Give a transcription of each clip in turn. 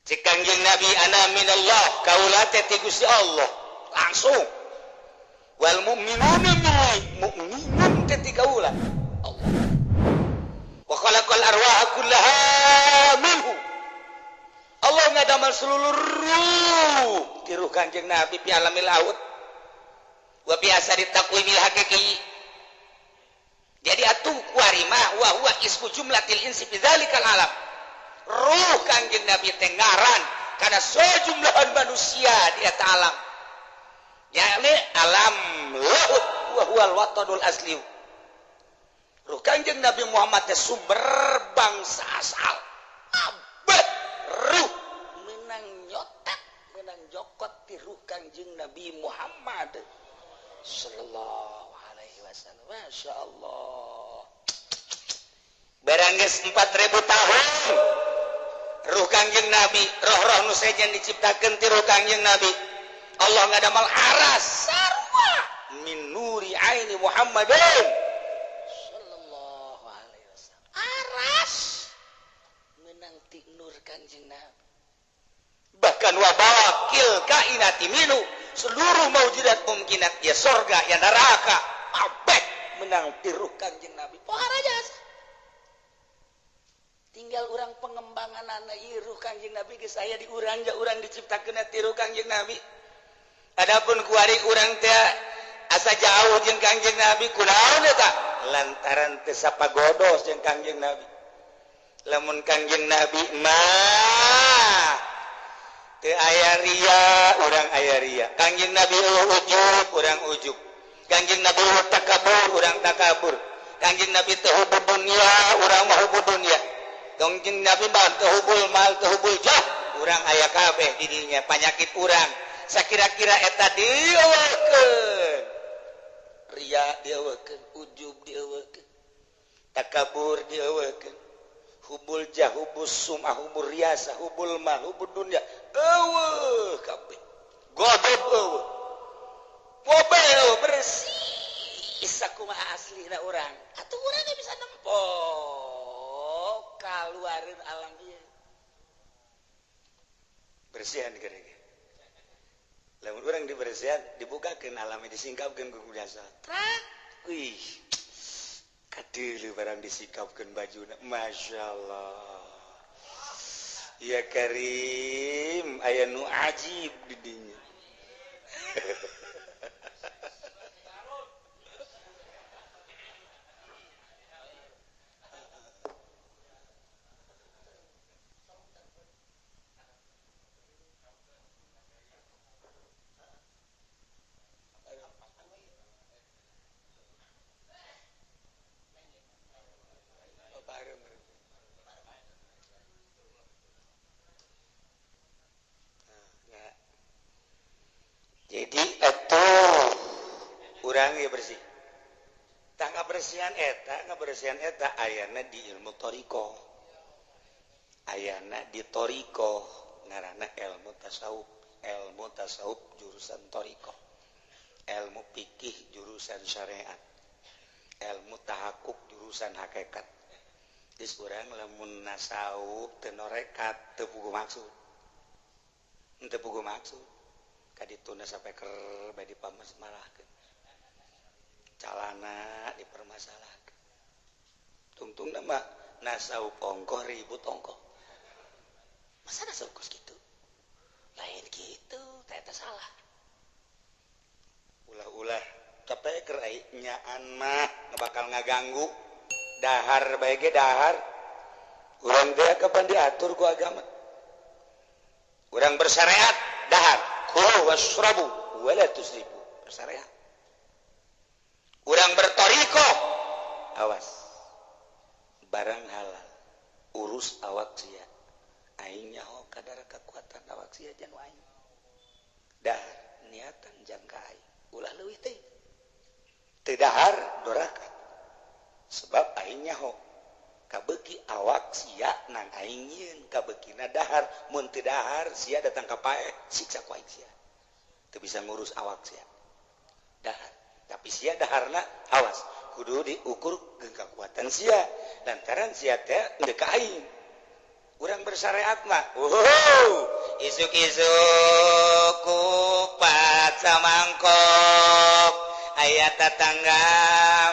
Cek Kangjeng Nabi ana minallah kaula teh ti Gusti Allah langsung. Wal mu'minuna mu'minun teh ti kaula Allah. Wa khalaqal arwaha kullaha minhu. Allah ngadamal seluruh ruh ti ruh Kangjeng Nabi fi alamil laut. Wa bi asari taqwimil haqiqi. Jadi atuh kuari mah wa huwa ismu jumlatil insi fi dzalikal alam. Ruh Kangjeng Nabi teh ngaran kana sejumlahan manusia di eta alam. Yakni alam laut wa huwal watanul asli. Ruh Kangjeng Nabi Muhammad teh sumber bangsa asal. Abad ruh menang nyotak, menang jokot ti ruh Kangjeng Nabi Muhammad sallallahu alaihi wasallam. Masya Allah. Barang geus 4000 tahun ruh Kangjeng Nabi, roh-roh nu sejen diciptakeun ti ruh Kangjeng Nabi. Allah ngadamal aras sarua min nuri aini Muhammadin sallallahu alaihi wasallam. Aras menang ti nur Kangjeng Nabi. Bahkan wa baqil kainati minu, seluruh maujudat mungkinat ya sorga ya neraka abeh menang ti ruh Kangjeng Nabi. Pohara jasa. Tinggal orang pengembangan anak ruh Kangjeng Nabi geus aya di urang ja urang diciptakeun ti ruh Kangjeng Nabi. Adapun kuari urang teh asa jauh jeung Kangjeng Nabi kunaon eta? Lantaran teu sapagodos jeung Kangjeng Nabi. Lamun Kangjeng Nabi mah teu aya ria, urang aya ria. Kangjeng Nabi ujub, urang ujub. Kangjeng Nabi takabur, urang takabur. Kangjeng Nabi teu hubul dunya, urang mah hubul dunya. Kangjeng Nabi mah teu hubul mal, teu hubul jah, urang aya kabeh di dinya panyakit urang. Sakira-kira eta dieuweukeun. Ria dieuweukeun, ujub dieuweukeun, takabur dieuweukeun, hubul jah, hubul sum'ah, hubul riasa, hubul mal, hubul dunya, eueuh kabeh. Godob eueuh. Mobil bersih sakumaha aslina urang. Atuh urang bisa nempo kaluareun alam ieu. Bersihan gerege. Lamun urang dibersihan, dibukakeun alamnya, disingkapkeun ku jasa. Trak. Wih. Kadeuleu barang disingkapkeun bajuna. Masya Allah. Ya Karim, aya nu ajib di dinya. Jadi atuh urang ge bersih. Tah ngabersihan eta ayana di ilmu thariqah. Ayana di thariqah ngaranna ilmu tasawuf, ilmu tasawuf jurusan thariqah. Ilmu fikih jurusan syariat. Ilmu tahakuk jurusan hakikat. Geus urang lamun nasawuf teu norekat teu puguh maksud. Teu puguh maksud. Kadituna sampai ker bae dipamasmalahkeun. Calana dipermasalahkeun. Tungtungna mah nasawuf ongkoh ribut ongkoh. Masa nasawuf kos kitu? Lain kitu, teh eta salah. Ulah-ulah tapi keur nyaan mah bakal ngaganggu. Dahar bae ge dahar. Urang teh kapan diatur ku agama? Urang bersyariat dahar. Kulu wasrabu wala tusrifu. Bersyariat. Urang bertoriko, awas. Barang halal urus awak sia. Aing nyaho kadar kekuatan awak sia jan aing. Dahar niatan jangka aing. Ulah leuwih teh. Teu dahar doraka. Sebab aing nyaho kabeuki awak sia nang aing nyieun kabeukina dahar, mun teu dahar sia datang ka paeh siksa ku aing sia. Teu bisa ngurus awak sia. Dahar, tapi sia daharna awas kudu diukur jeung kakuatan sia. Lantaran sia teh deuk ka aing. Urang bersyariat mah. Wow, isuk-isuk kupat samangkok aya tatangga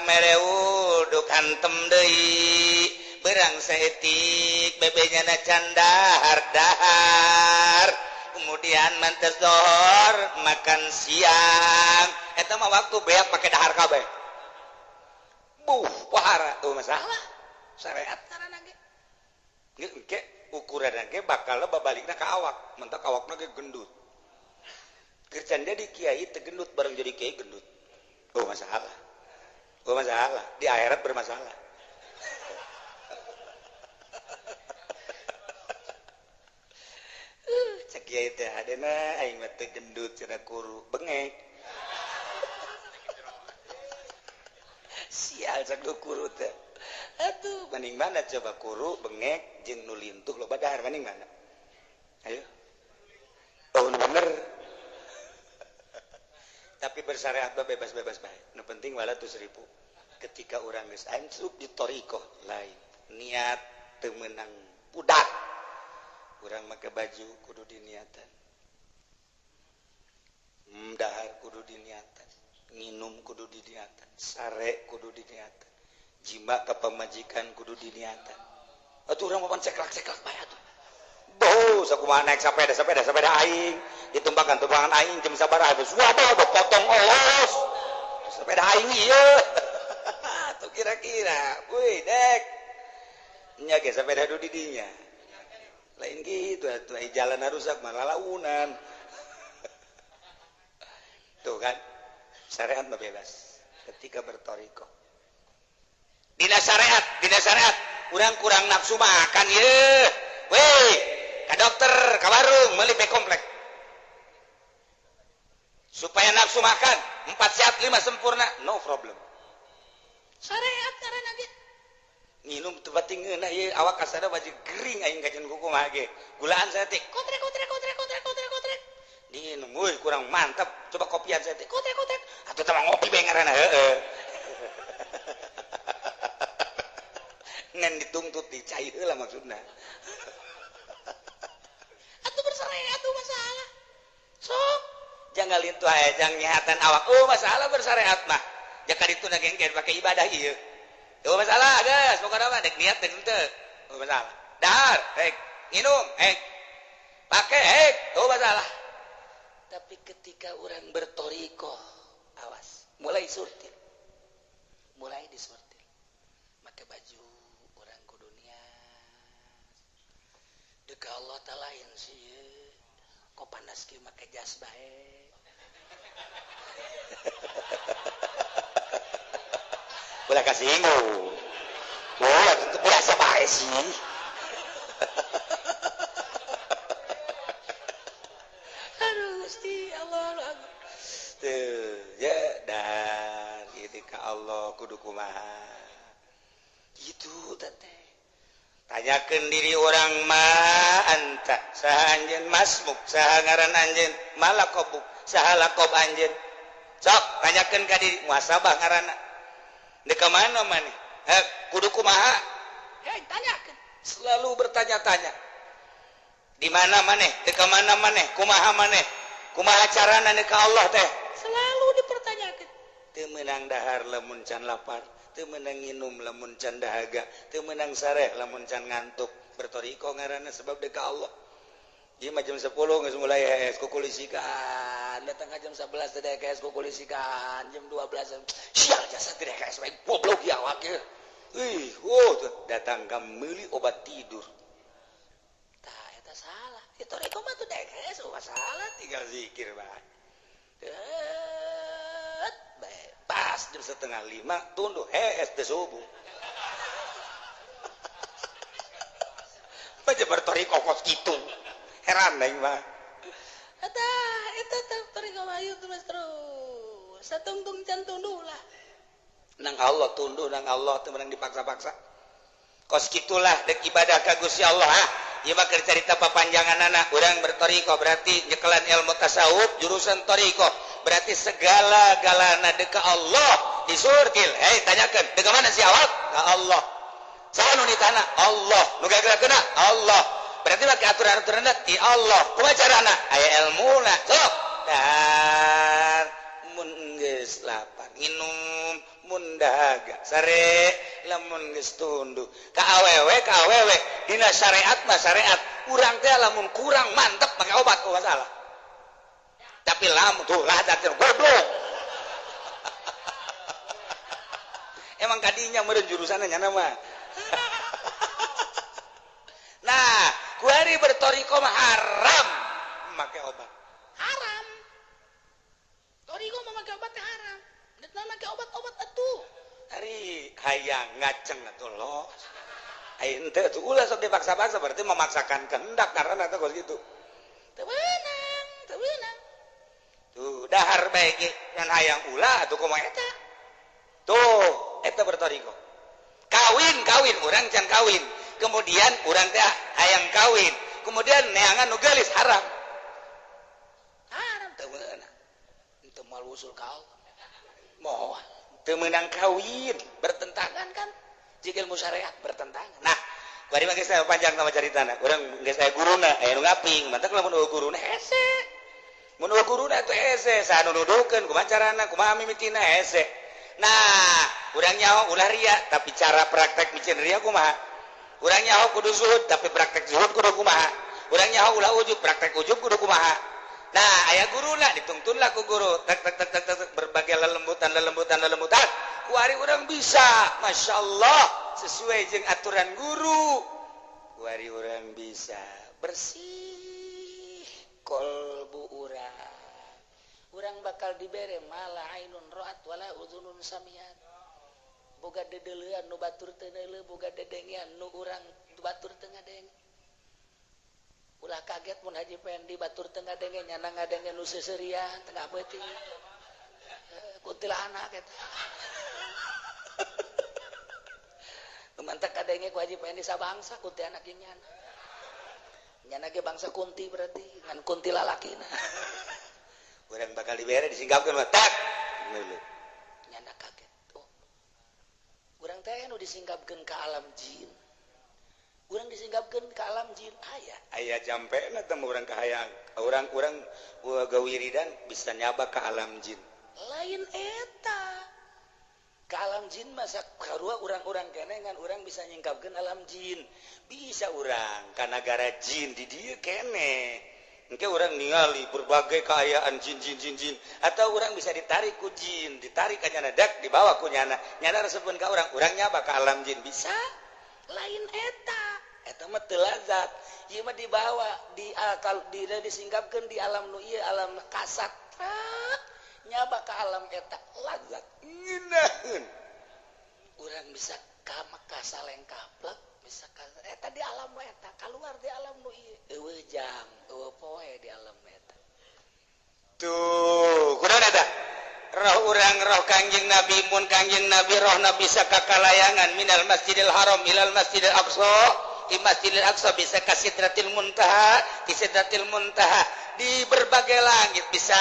mere uduk hantem deui berang saeutik bebenya can dahar-dahar kemudian mantes dohor makan siang eta mah waktu beak pake dahar kabeh buh pohara tuh masalah syariat ngaranna ge engke ukuran ge bakal babalikna ka awak mentak awakna ge gendut keur can jadi kiai teu gendut bareng jadi kiai gendut oh masalah oh masalah di akhirat bermasalah. Cek kiai teh adena aing mah teu gendut cenah kuru bengek sial cek kuru teh atuh mending mana coba kuru bengek jeung nu lintuh loba dahar mending mana ayo oh bener. Tapi bersyariat mah bebas-bebas bae nu penting wala tu 1000 ketika urang geus ancup di thariqah lain niat teu meunang budak urang make baju kudu diniatan dahar kudu diniatan nginum kudu diniatan sare kudu diniatan jima ka pamajikan kudu diniatan atuh urang mah ceklak-ceklak bae atuh boh sakumaha naik sepeda sepeda sepeda aing ditumpangan-tumpangan aing jam sabaraha geus wah potong olos sepeda aing ieu atuh kira-kira weuy dek nya ge sepeda du di dinya lain gitu atuh ai jalan rusak mah lalaunan tuh kan syariat mah bebas ketika berthariqah dina syariat urang kurang nafsu makan ye weh ka dokter ka warung meuli B komplek supaya nafsu makan 4 sehat 5 sempurna no problem syariat ngaranna ge nginum teu bating ngeunah ieu awak kasada baju gering aing kajeun kumaha ge gulaan saeutik kotrek kotrek kotrek kotrek kotrek kotrek diinum euy kurang mantap coba kopian saeutik kotrek kotrek atuh teh ngopi bae ngaranna heueuh ngan dituntut dicai heula maksudna atuh bersyariat atuh masalah sok jangan lintuh aya jang nyehatan awak oh masalah bersyariat mah jaka dituna genggen pake ibadah ieu oh masalah geus pokona mah dek niat dek henteu oh masalah dahar hek nginum hek pake hek oh masalah. Tapi ketika orang berthariqah awas mulai surtil mulai disortir make baju orang kudu niat deka Allah ta lain sih kok panas kieu make jas bae ulah kasinggung ulah tentu biasa bae sih. Aduh Gusti Allah tuh ya dan ini ka Allah kudu kumaha gitu teteh tanyakeun diri orang ma anta saha anjeun masmuk saha ngaran anjeun malakobuk saha lakob anjeun sok tanyakeun ka diri muhasabah ngaranna di ka mana maneh kudu kumaha hei tanyakeun selalu bertanya-tanya di mana maneh di ka mana maneh kumaha maneh kumaha carana ka Allah teh selalu dipertanyakeun teu meunang dahar lamun can lapar teu meunang nginum lamun can dahaga teu meunang sareh lamun can ngantuk berthariqah ngaranna sebab deka Allah ieu mah jam 10 geus mulai hees kukulisikan datang ka jam 11 teh hees kukulisikan jam 12 sial jasa teh hees bae goblok ya awak ieu ih oh datang ka meuli obat tidur tah eta salah ieu thariqah mah teu hees masalah tinggal zikir bae pas jam 4:30 tunduh hees teh subuh baca berthariqah kos kitu heran aing mah eta eta thariqah ayu terus terus satungtung can tunduh lah nang Allah tunduh nang Allah teu meunang dipaksa-paksa kos kitulah dek ibadah ka Gusti Allah ah ieu mah keur carita papanjanganana urang berthariqah berarti nyekelan ilmu tasawuf jurusan thariqah berarti segala-galana deka Allah disurtil hei tanyakeun deka mana si awak ka Allah Saha nu nitahna? Allah. Nu gagrakkeunna? Allah. Berarti make aturan-aturanna ti Allah. Kumaha carana? Aya elmuna. Sok. Dahar mun geus lapar nginum, mun dahaga sare, lamun geus tunduh ka awewe ka awewe. Dina syariat mah syariat urang teh lamun kurang mantep make obat oh masalah. Tapi lamun tuh ladat goblok. Emang kadinya meureun jurusanna nyana mah. Nah, kuari bertoriko mah haram make obat. Haram. Toriko mah make obat teh haram. Deuk make obat-obat atuh. Ari hayang ngaceng atuh los. Ai henteu atuh ulah sok dipaksa-paksa berarti memaksakan kehendak karena atuh kos kitu. Teu meunang, teu meunang. Tuh dahar bae ge ngan hayang ulah atuh kumaha eta. Tuh, eta bertoriko. Kawin, kawin, urang can kawin. Kemudian urang teh hayang kawin. Kemudian neangan nu geulis haram. Haram teu meunang. Teu moal usul ka Allah. Moal teu meunang kawin, bertentangan kan? Jika ilmu syariat bertentangan. Nah, bari mah geus panjang sama caritana. Urang geus aya guruna, aya nu ngaping. Mantak lamun eueuh guruna hese. Mun eueuh guruna teh hese, saha nu nuduhkeun, kumaha carana, kumaha mimitina hese. Nah, urang nyaho ulah ria, tapi cara praktek micin ria kumaha? Urang nyaho kudu zuhud, tapi praktek zuhud kudu kumaha? Urang nyaho ulah ujub, praktek ujub kudu kumaha? Nah, aya guruna ditungtunlah ku guru. Tak tak tak tak tak berbagai lelembutan lelembutan lelembutan. Kuari urang bisa, masya Allah, sesuai jeung aturan guru. Kuari urang bisa bersih kolbu urang. Urang bakal dibere mala ainun roat wala udhunun samiat. Boga dedeleuan nu batur teu neuleuh, boga dedengean nu urang batur teu ngadenge. Ulah kaget mun Haji Pendi batur teu ngadenge, nyana ngadenge nu seuseurian tengah peuting. Kuntilanak eta. Nu mantak kadenge ku Haji Pendi sabangsa kuntilanak jeung nyana. Nyana ge bangsa kunti berarti ngan kunti lalakina. Urang bakal dibere disingkapkeun mah tak. Nyana kaget. Oh. Urang teh nu disingkapkeun ka alam jin. Urang disingkapkeun ka alam jin aya. Aya jampena teh urang ka hayang. Urang-urang gawiridan bisa nyaba ka alam jin. Lain eta. Ka alam jin mah sakarua urang-urang keneh ngan urang bisa nyingkapkeun alam jin. Bisa urang ka nagara jin di dieu keneh. Engke orang ningali berbagai keayaan jin jin jin jin atau orang bisa ditarik ku jin, ditarik ka nyana dak dibawa ku nyana. Nyana resepkeun ka urang, urang nyaba ka alam jin bisa. Lain eta. Eta mah teu lazat. Ieu mah dibawa di akal di disingkapkeun di alam nu ieu alam kasat. Nyaba ka alam eta lazat. Ngeunaheun. Urang bisa ka Mekah salengkaplek. Bisa eta di alam eta keluar di alam nu ieu eueuh jam eueuh poe di alam eta. Tuh kunaon eta roh urang roh Kangjeng Nabi mun Kangjeng Nabi rohna bisa ka kalayangan minal Masjidil Haram ilal Masjidil Aqsa, di Masjidil Aqsa bisa ka Sidratil Muntaha, di Sidratil Muntaha di berbagai langit bisa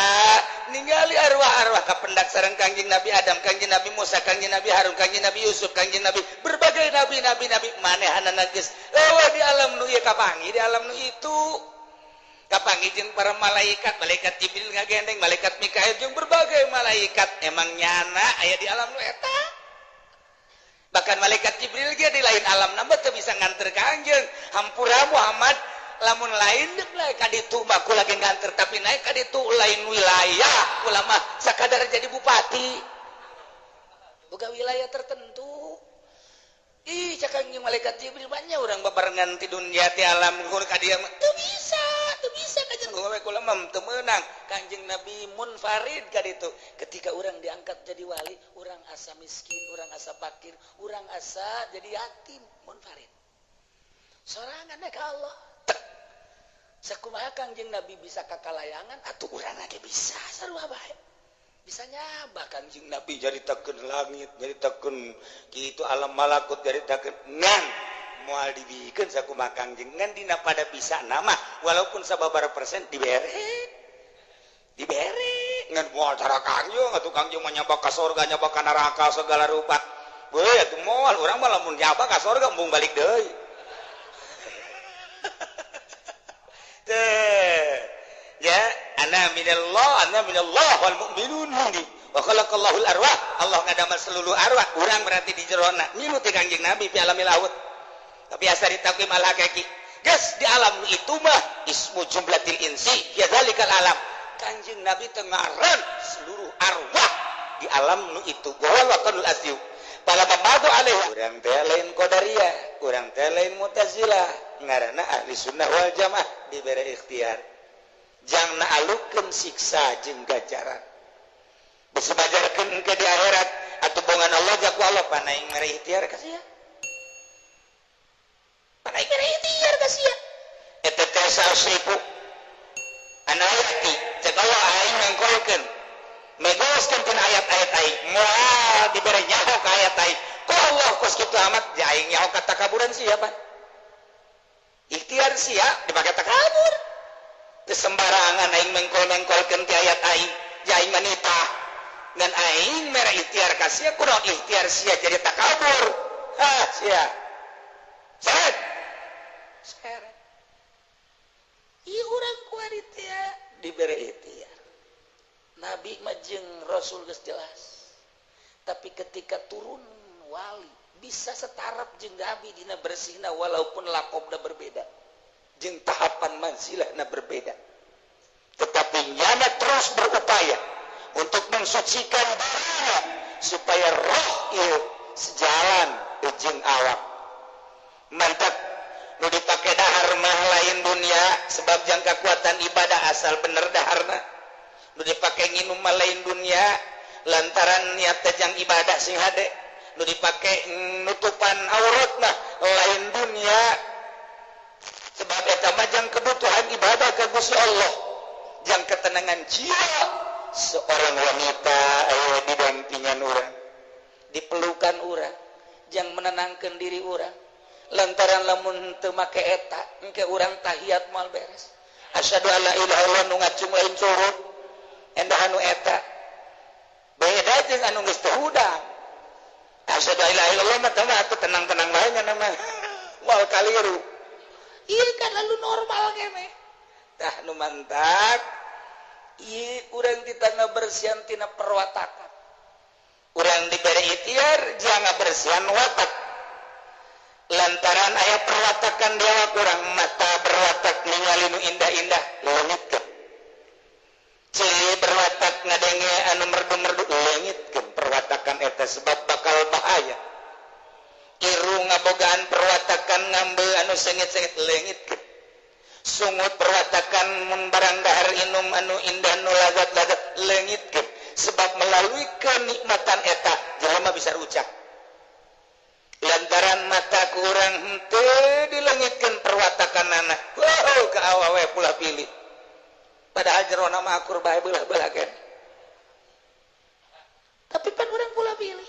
ningali arwah-arwah kapendak sareng Kangjeng Nabi Adam, Kangjeng Nabi Musa, Kangjeng Nabi Harun, Kangjeng Nabi Yusuf, Kangjeng Nabi berbagai nabi-nabi nabi manehanana geus eueuh di alam nu ieu kapanggih di alam nu itu kapanggih jeung para malaikat, malaikat Jibril ngagendeng, malaikat Mikail jeung berbagai malaikat. Emang nyana aya di alam nu eta. Bahkan malaikat Jibril ge di lain alam na teu bisa nganter ka anjeun. Hampura Muhammad lamun lain deuk lain ka ditu mah kula ge nganter tapi naik ka ditu lain wilayah kula mah sakadar jadi bupati boga wilayah tertentu. Ih cak kangjeng malaikat Jibril banyak urang babarengan ti dunia ti alam luhur ka dieu mah teu bisa kanjeng we kula mah teu meunang. Kanjeng Nabi munfarid ka ditu. Ketika urang diangkat jadi wali, urang asa miskin, urang asa fakir, urang asa jadi yatim, munfarid. Sorangan ka Allah. Sakumaha Kangjeng Nabi bisa kakalayangan atuh urang ge bisa sarua bae. Bisa nyaba Kangjeng Nabi nyaritakeun langit, nyaritakeun kitu alam malakut, nyaritakeun ngan moal dibikeun sakumaha Kangjeng ngan dina pada bisa nama walaupun sababaraha persen dibere. Dibere ngan moal cara Kangjeng atuh Kangjeng mah nyaba ka sorga, nyaba ka neraka segala rupa. Beuh atuh moal urang mah lamun nyaba ka sorga embung balik deui. Teh. Ya, ana minallah, ana minallah wal mu'minun minni. Wa khalaqallahu al-arwah. Allah ngadamel seluruh arwah. Urang berarti di jerona. Milu ti Kangjeng Nabi fi alamil awut. Tapi asa ditakwim al hakiki. Geus di alam itu mah ismu jumlatil insi fi dzalikal alam. Kangjeng Nabi teh ngaran seluruh arwah di alam nu itu. Wa watanul asyu. Pala mamadu alaihi. Urang teh lain qadariyah, urang teh lain mu'tazilah, ngaranna ahli sunnah wal jamaah dibere ikhtiar. Jang naalukeun siksa jeung ganjaran. Bisi majarkeun ke di akhirat atuh bongan Allah jaku Allah panaing mere ikhtiar ka sia. Panaing mere ikhtiar ka sia. Eta teh sasipu. Anayati cek Allah aing mengkolkeun. Megoskeun tina ayat-ayat aing. Moal dibere nyaho ka ayat aing. Ku Allah kos kitu amat ja aing nyaho ka takaburan sia pan. Ikhtiar sia dipake takabur. Teu sembarangan aing mengkol-mengkolkeun ti ayat aing. Ja aing manitah. Ngan aing mere ikhtiar ka sia kunaon ikhtiar sia jadi takabur. Ha sia. Seret. Seret. Ieu urang kuari teh dibere ikhtiar. Nabi mah jeung Rasul geus jelas. Tapi ketika turun wali bisa setaraf jeung nabi dina bersihna walaupun lakobna berbeda. Jeung tahapan manzilahna berbeda. Tetapi nyana terus berupaya untuk mensucikan dirinya supaya roh ieu sejalan jeung awak. Mantap nu dipake dahar mah lain dunia sebab jang kekuatan ibadah asal bener daharna. Nu dipake nginum mah lain dunia lantaran niat teh jang ibadah sing hade. Nu dipake nutupan aurat mah lain dunia sebab eta mah jang kebutuhan ibadah ka Gusti Allah, jang ketenangan jiwa seorang wanita aya didampingan urang, dipelukan urang, jang menenangkan diri urang. Lantaran lamun teu make eta engke urang tahiyat moal beres. Asyhadu alla ilaha illallah nu ngacung lain curug endah anu eta. Beda jeung anu geus teu hudang. Asyhadu alla ilaha illallah mah teh atuh tenang-tenang bae nya mah. Moal kaliru. Ieu kan lalu normal kene. Tah nu mantak ieu urang ditangga bersihan tina perwatakan. Urang dibere ikhtiar jangan ngabersihan watak. Lantaran aya perwatakan di awak urang, mata berwatak ningali nu indah-indah leungitkeun. Ceuli berwatak ngadenge anu merdu-merdu leungitkeun perwatakan eta sebab bakal bahaya. Irung ngabogaan perwatakan ngambe anu sengit-sengit leungitkeun. Sungut perwatakan mun barang dahar inum anu indah nu lagat-lagat leungitkeun sebab melalui kenikmatan eta jelema bisa rucak. Lantaran mata kurang henteu dilengitkeun perwatakanana. Wow, ka awewe pula pilih. Padahal jerona mah akur bae beulah-beulah kan. Tapi pan urang pula pilih.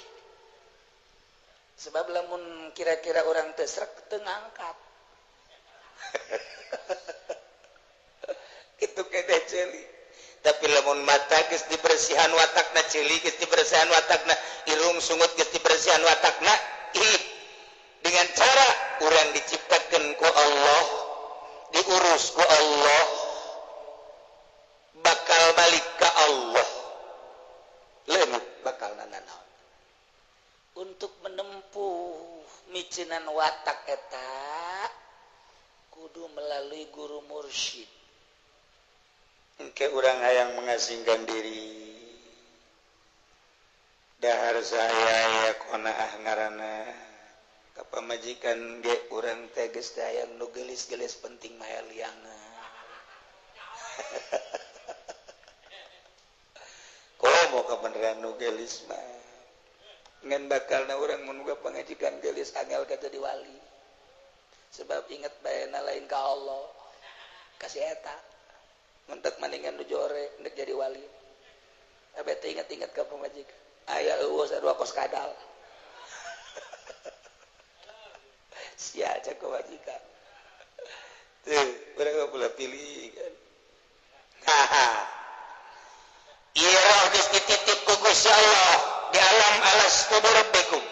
Sebab lamun kira-kira urang teu srek teu ngangkat. Kitu kene ceuli. Tapi lamun mata geus dibersihan watakna, ceuli geus dibersihan watakna, irung sungut geus dibersihan watakna, ih, dengan cara urang diciptakan ku Allah, diurus ku Allah, bakal balik ke Allah, leungit bakal nanaon. Untuk menempuh micinan watak eta kudu melalui guru mursyid. Engke urang hayang mengasingkan diri. Dahar saya ya qanaah ngaranna. Ka pamajikan ge urang teh geus hayang nu geulis-geulis penting mah liangan. Komo kabeneran nu geulis mah. Ngan bakalna urang mun boga pangajikan geulis angel ka jadi wali. Sebab inget bae na lain ka Allah. Kasih eta. Mentek maningan nu jore ndek jadi wali. Abe teh inget-inget ka pamajikan. Aya eueuh sarua kos kadal. Sia cek kewajikan. Tuh, urang pula pilih kan. Haha. Ieu roh geus dititip ku Gusti Allah di alam alastu birabbikum.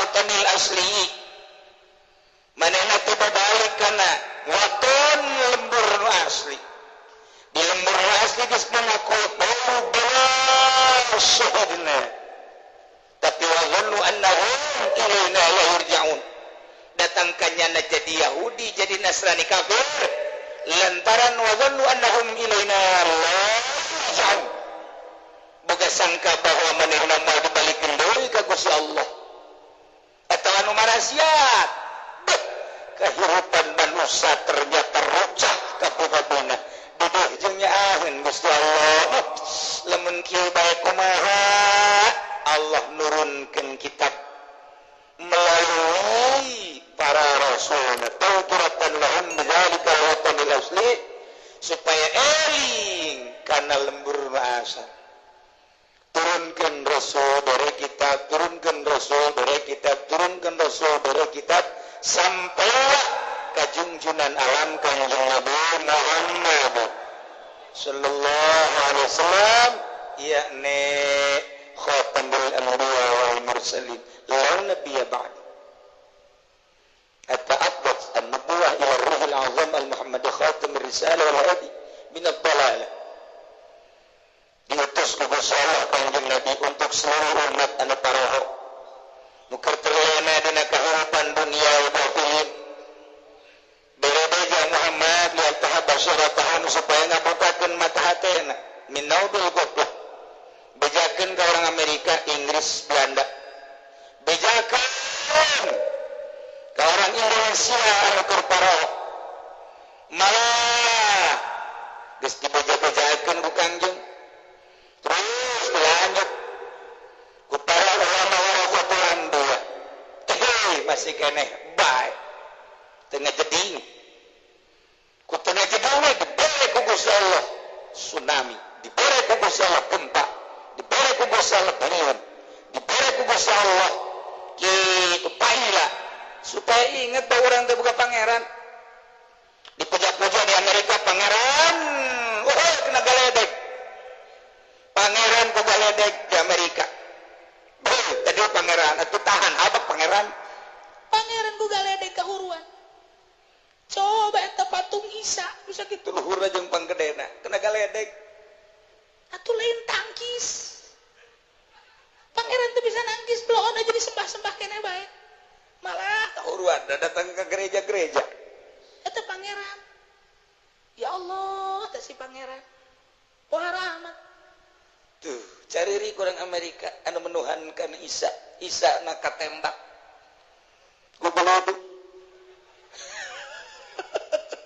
watanil asli. Manehna teh babalik kana waton lembur nu asli. Di lembur nu asli geus mengaku syahidna. Tapi wa dhannu annahum ilaina la yurja'un. Datang kanyana jadi Yahudi, jadi Nasrani kafir lantaran wa dhannu annahum ilaina la yurja'un. Boga sangka bahwa manehna moal dibalikeun deui ka Gusti Allah. Eta anu marasiat. Kehidupan manusia ternyata rucah kabuna-buna. Duduh jeung nyaaheun Gusti Allah. Lamun kieu bae kumaha? Allah nurunkeun kitab melalui para rasul. Tauqiratan lahum bidzalika watanil asli supaya eling kana lembur asal. Turunkan rasul dari kitab, turunkan rasul dari kitab, turunkan rasul dari kitab sampai kajungjunan alam Kangjeng Nabi Muhammad sallallahu alaihi wasallam, yakni khatamul anbiya wal mursalin la nabiyya ba'd. At-ta'abbud an-nubuwah ila ar-ruh al-'azim al-Muhammad khatam ar-risalah wal hadi min ad-dalalah. Diutus ku Gusti Allah Kangjeng Nabi untuk seluruh umat anu paroho nu keur terlena dina kahirupan dunia batin. Bere-beja Muhammad lihat tahap basyaratahum supaya ngabukakeun mata hatena min naudul ghaflah. Bejakeun ka orang Amerika, Inggris, Belanda. Bejakeun ka orang Indonesia anu keur paroho. Malah geus dibeja-bejakeun ku Kangjeng. Terus dilanjut ku para ulama warasatul anbiya. Hei, masih keneh bae. Tengah jeding. Ku tengah jeding we dibere ku Gusti Allah tsunami, dibere ku Gusti Allah gempa, dibere ku Gusti Allah baliun, dibere ku Gusti Allah kitu paila supaya ingat bahwa urang teh boga pangeran. Dipuja-puja di Amerika pangeran, oh kena galedek. Pangeran ku galedek di Amerika. Tadi pangeran atuh tahan abak pangeran. Pangeran ku galedek kahuruan. Coba eta patung Isa bisa kitu luhurna jeung panggedena kena galedek. Atuh lain tangkis. Pangeran tuh bisa nangkis bloon aja disembah-sembah keneh bae. Malah kahuruan datang ke gereja-gereja. Eta pangeran. Ya Allah, teh si pangeran. Wah rahmat. Tuh, cariri kurang Amerika anu menuhankan Isa, Isa na katembak. Ku baladu.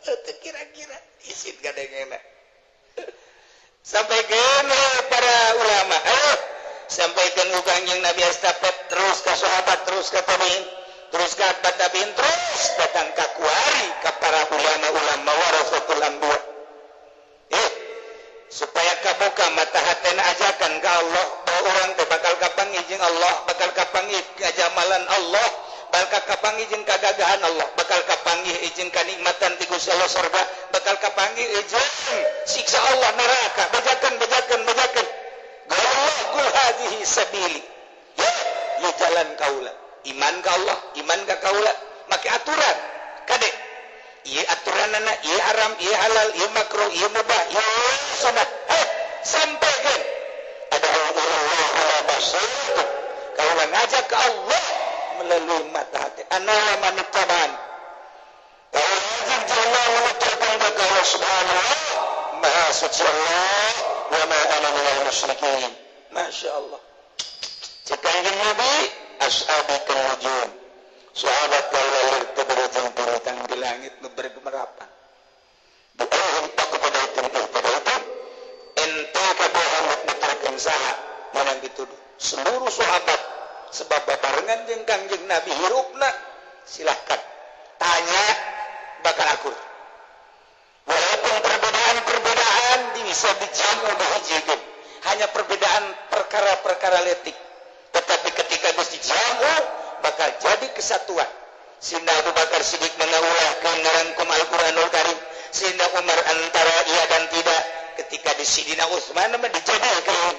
Teu kira-kira isin kadengena. Sampaikan para ulama, sampaikan ku Kangjeng Nabi estafet terus ke sahabat, terus ke tabiin, terus ke tabiin, terus datang ka kuari ka para ulama-ulama warasatul anbiya. Supaya kabuka mata hatena ajakan ke Allah bahwa orang teh bakal kapanggih jeung Allah, bakal kapanggih kajamalan Allah, bakal kapanggih jeung kagagahan Allah, bakal kapanggih jeung kanikmatan ti Gusti Allah sorga, bakal kapanggih jeung siksa Allah neraka. Bejakeun bejakeun bejakeun. Allah qul hadhihi sabili. Ya, ya jalan kaula. Iman ka Allah, iman ka kaula, make aturan. Kade ieu aturanana, ieu haram, ieu halal, ieu makruh, ieu mubah, ieu sunat. Sampaikan. Ada Allah ala basirah. Kalau ngajak ke Allah melalui mata hati. Ana manitaban. Kalau ngajak Allah menuturkan ke Allah subhanahu maha suci Allah wa ma ana minal musyrikin. Masya Allah. Cek Kangjeng Nabi ashabi kan-nujum. Sahabat kalau terberjang-berjang di langit nu bergemerapan. Bukan kepada itu ente kabohan nuturkeun saha menang dituduh. Seluruh sahabat sebab babarengan jeung Kangjeng Nabi hirupna silahkan tanya bakal akur. Walaupun perbedaan-perbedaan bisa dijamu dihijikeun. Hanya perbedaan perkara-perkara letik. Tetapi ketika geus dijamu bakal jadi kesatuan. Sehingga Abu Bakar Siddiq mengulahkan ngarangkum Al-Quranul Karim. Sehingga Umar antara iya dan tidak. Ketika di Sidina Utsman dijadikan.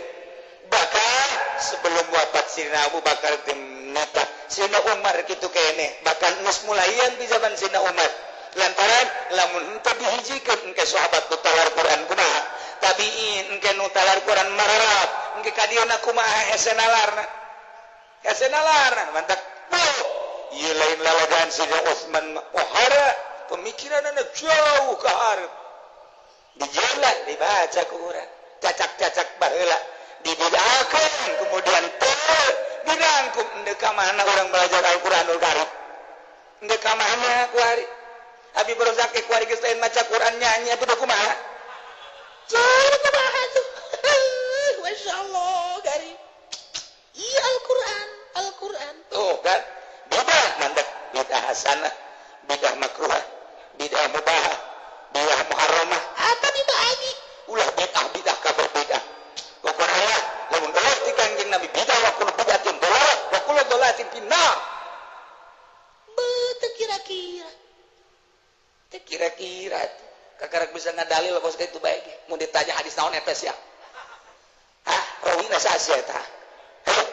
Bahkan Sebelum wafat Sina Abu Bakar teh neta Sina Umar kitu keneh bahkan geus mulaian di zaman Sina Umar lantaran lamun henteu dihijikeun engke sahabat nu talar Quran kumaha tabiin engke nu talar Quran mararab engke ka dieuna kumaha hese nalarna hese nalarna mantak ieu lain lalagan Sina Utsman pohara pemikiranna jauh ka hareup dijeula dibaca ku urang cacak-cacak baheula dibid'ahkeun kemudian teu dirangkum endeu ka mana urang belajar Al-Qur'anul Karim endeu ka mana kuari Habib Rozak kuari geus lain maca Quran nyanyi atuh kumaha jauh kumaha tuh masyaallah gari iya Al-Qur'an Al-Qur'an tuh kan bid'ah mandak bid'ah hasanah bid'ah makruhah bid'ah mubahah bid'ah muharramah apa dibagi ulah bid'ah bid'ah kabar bid'ah pokoknya lamun eueuh ti Kangjeng Nabi bid'ah wa kullu bid'atin dhalalah wa kullu dhalalatin finnar beuh kira-kira teu kira-kira kakarak bisa ngadalil kos kitu bae ge mun ditanya hadis naon eta sia hah rawina saha eta ayo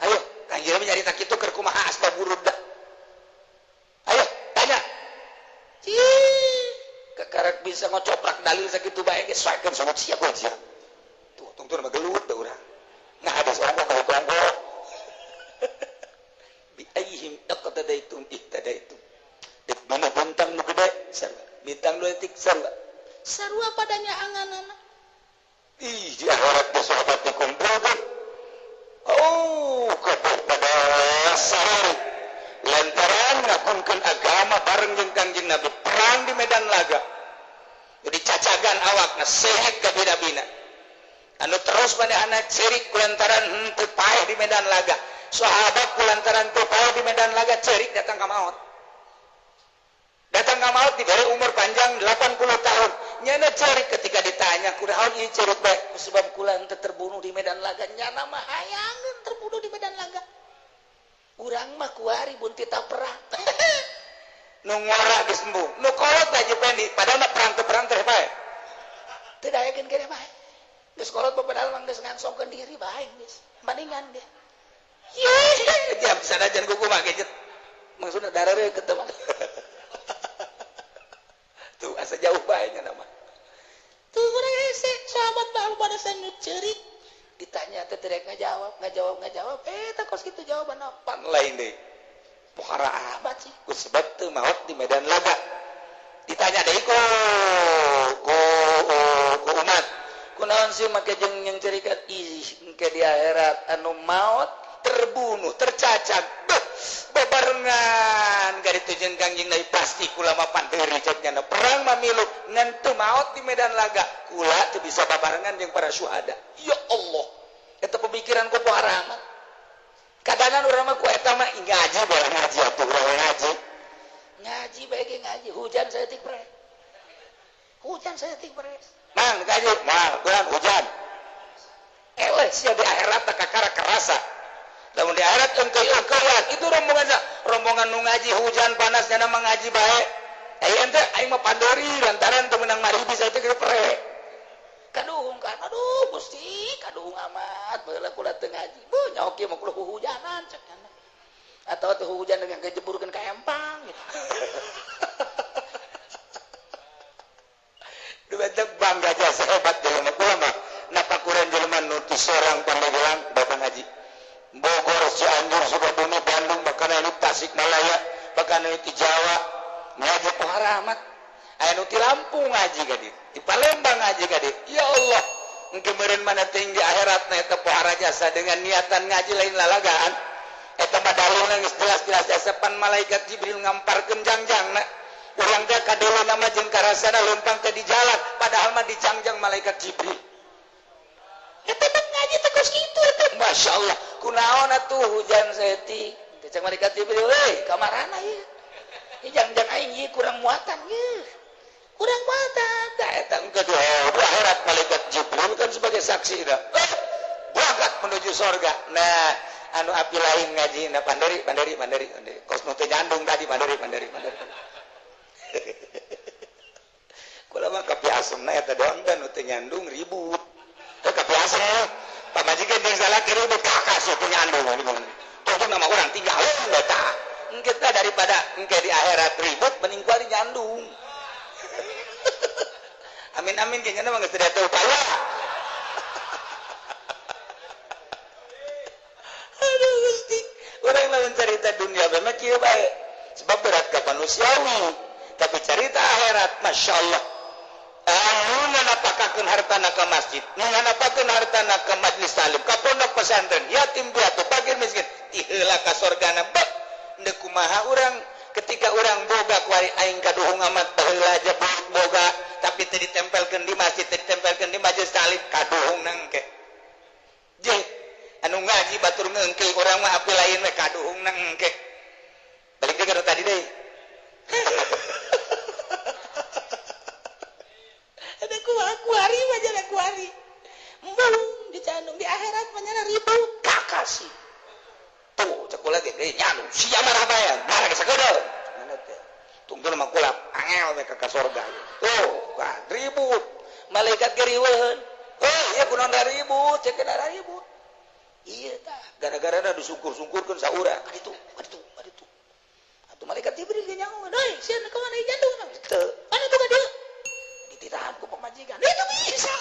ayo Kangjeng Nabi nyarita kitu keur kumaha asbab wurud ayo tanya kakarak bisa ngocoprak dalil sakitu bae ge soekeun sobat sia gua sia tuh tungtun mah gelut da urang nah hadis ongkoh ka ongkoh bi ayyihim iqtadaitum ihtadaitum dek mana bintang nu gede sarua bintang leutik sarua sarua padanya anganana ih di akhirat teh sahabat dikumpulkeun oh kabeh pada sahari lantaran ngakunkeun agama bareng jeung Kangjeng Nabi perang di medan laga jadi cacagan awakna sehat kabina-bina anu terus manehna cerik kulantaran henteu paeh di medan laga sahabat kulantaran teu paeh di medan laga cerik datang ka maot datang ka maot diberi umur panjang 80 tahun nyana cerik ketika ditanya kunaon ieu cerik bae sebab kula henteu terbunuh di medan laga nyana mah hayangeun terbunuh di medan laga urang mah kuari buntita perang nu ngora geus embung nu kolot aja pendi padahal mah perang teu perang teh bae teu daekeun keneh bae geus kolot mah padahal mah geus ngangsongkeun diri bae geus bandingan ge ye jam sanajan kumaha ge maksudna dareureun ketemu tuh asa jauh bae nya mah tuh urang hese sahabat bae pada sanu ceurik ditanya teh teu ngajawab teh kos kitu jawaban pan lain deui pohara amat sih ku sebab teu maot di medan laga ditanya deui ku umat kunaon sih make jeung yang cerikat ih engke di akhirat anu maot terbunuh tercacat bebarengan garitu jeung Kangjeng Nabi pasti kula mah pandeuri cek nyana perang mah milu ngan teu maot di medan laga kula teu bisa babarengan jeung para syuhada ya Allah eta pemikiran ku pohara amat kadangan urang mah ku eta mah ngaji boleh ngaji atuh urang ngaji ngaji bae ge ngaji hujan saeutik pre hujan saeutik pre mang ngaji moal kurang hujan eleh sia di akhirat teh kakara kerasa lamun di akhirat engkeuy-engkeuyan itu rombongan rombongan nu ngaji hujan panas nyana mah ngaji bae aya ente aing mah pandori lantaran teu meunang maribi saeutik ge pre kaduhung kan aduh Gusti kaduhung amat baheula kula teu ngaji beuh nyaho kieu mah kula huhujanan cek nyana atau teu hujan dengan kejeburkeun ka empang gitu. Duh bangga jasa hebat jelema kula mah napakuran jelema nu ti Serang Pandeglang datang ngaji Bogor, Cianjur, Sukabumi, Bandung, bahkan anu Tasikmalaya, bahkan anu ti Jawa ngaji pohara amat aya nu ti Lampung ngaji ka dieu di Palembang ngaji ka dieu ya Allah engke meureun mana tinggi akhiratna eta pohara jasa dengan niatan ngaji lain lalagaan eta mah dalilna geus jelas-jelas jasa pan malaikat Jibril ngamparkeun jangjangna urang teh kadeuleuh mah jeung karasana leumpang teh di jalan padahal mah dijangjang malaikat Jibril eta mah ngaji teh kos kitu eta Masya Allah kunaon atuh hujan saeutik teh cek malaikat Jibril euy kamarana ieu ieu jangjang aing ieu kurang muatan ieu kurang muatan tah eta engke di akhirat malaikat Jibril kan sebagai saksi dah berangkat menuju sorga nah anu api lain ngaji nah panderi panderi panderi panderi kos nu teu nyandung tadi panderi panderi panderi kula mah kapi asemna eta doang kan nu teu nyandung ribut teh kapi asem Pamajikan jeung salaki ribut kakak sih punya andung. Tuh nama orang tinggalin tah. Engke teh daripada engke di akhirat ribut mending kuari nyandung. Amin amin kayaknya mah geus teu upaya. Aduh Gusti, urang lamun carita dunia mah kieu bae. Sebab berat ka manusiawi, tapi carita akhirat Masya Allah. Anu nanapakakeun hartana ka masjid, nu nanapakakeun hartana ka majlis taklim, ka pondok pesantren, yatim piatu, fakir miskin, ti heula ka sorgana bek. Deuk kumaha urang ketika urang boga kuari aing kaduhung amat baheula aja boga tapi teu ditempelkeun di masjid, teu ditempelkeun di majelis taklim, kaduhung nangke. Jeung anu ngaji batur ngeungkeul urang mah api lain we kaduhung nangke. Balik deui ka tadi deui. Ada kuari mah jana kuari. Embung dicandung di akhirat mah nyana ribut kakasih. Tuh cek kula ge nyandung sia marah bae, marah geus sakedeul. Mana teh? Tungtun mah kula angel we ka sorga. Tuh, kan ribut. Malaikat ge riweuheun. Heuh, ieu kunaon da ribut, cek da ribut. Ieu tah gara-gara da disungkur-sungkurkeun saurang. Ka ditu, ka ditu, ka ditu. Atuh malaikat Jibril ge nyaho, "Doi, sia ka mana nyandung?" Teu. Mana tuh ka dieu? Ditirahan ku pamajikan. Itu bisa.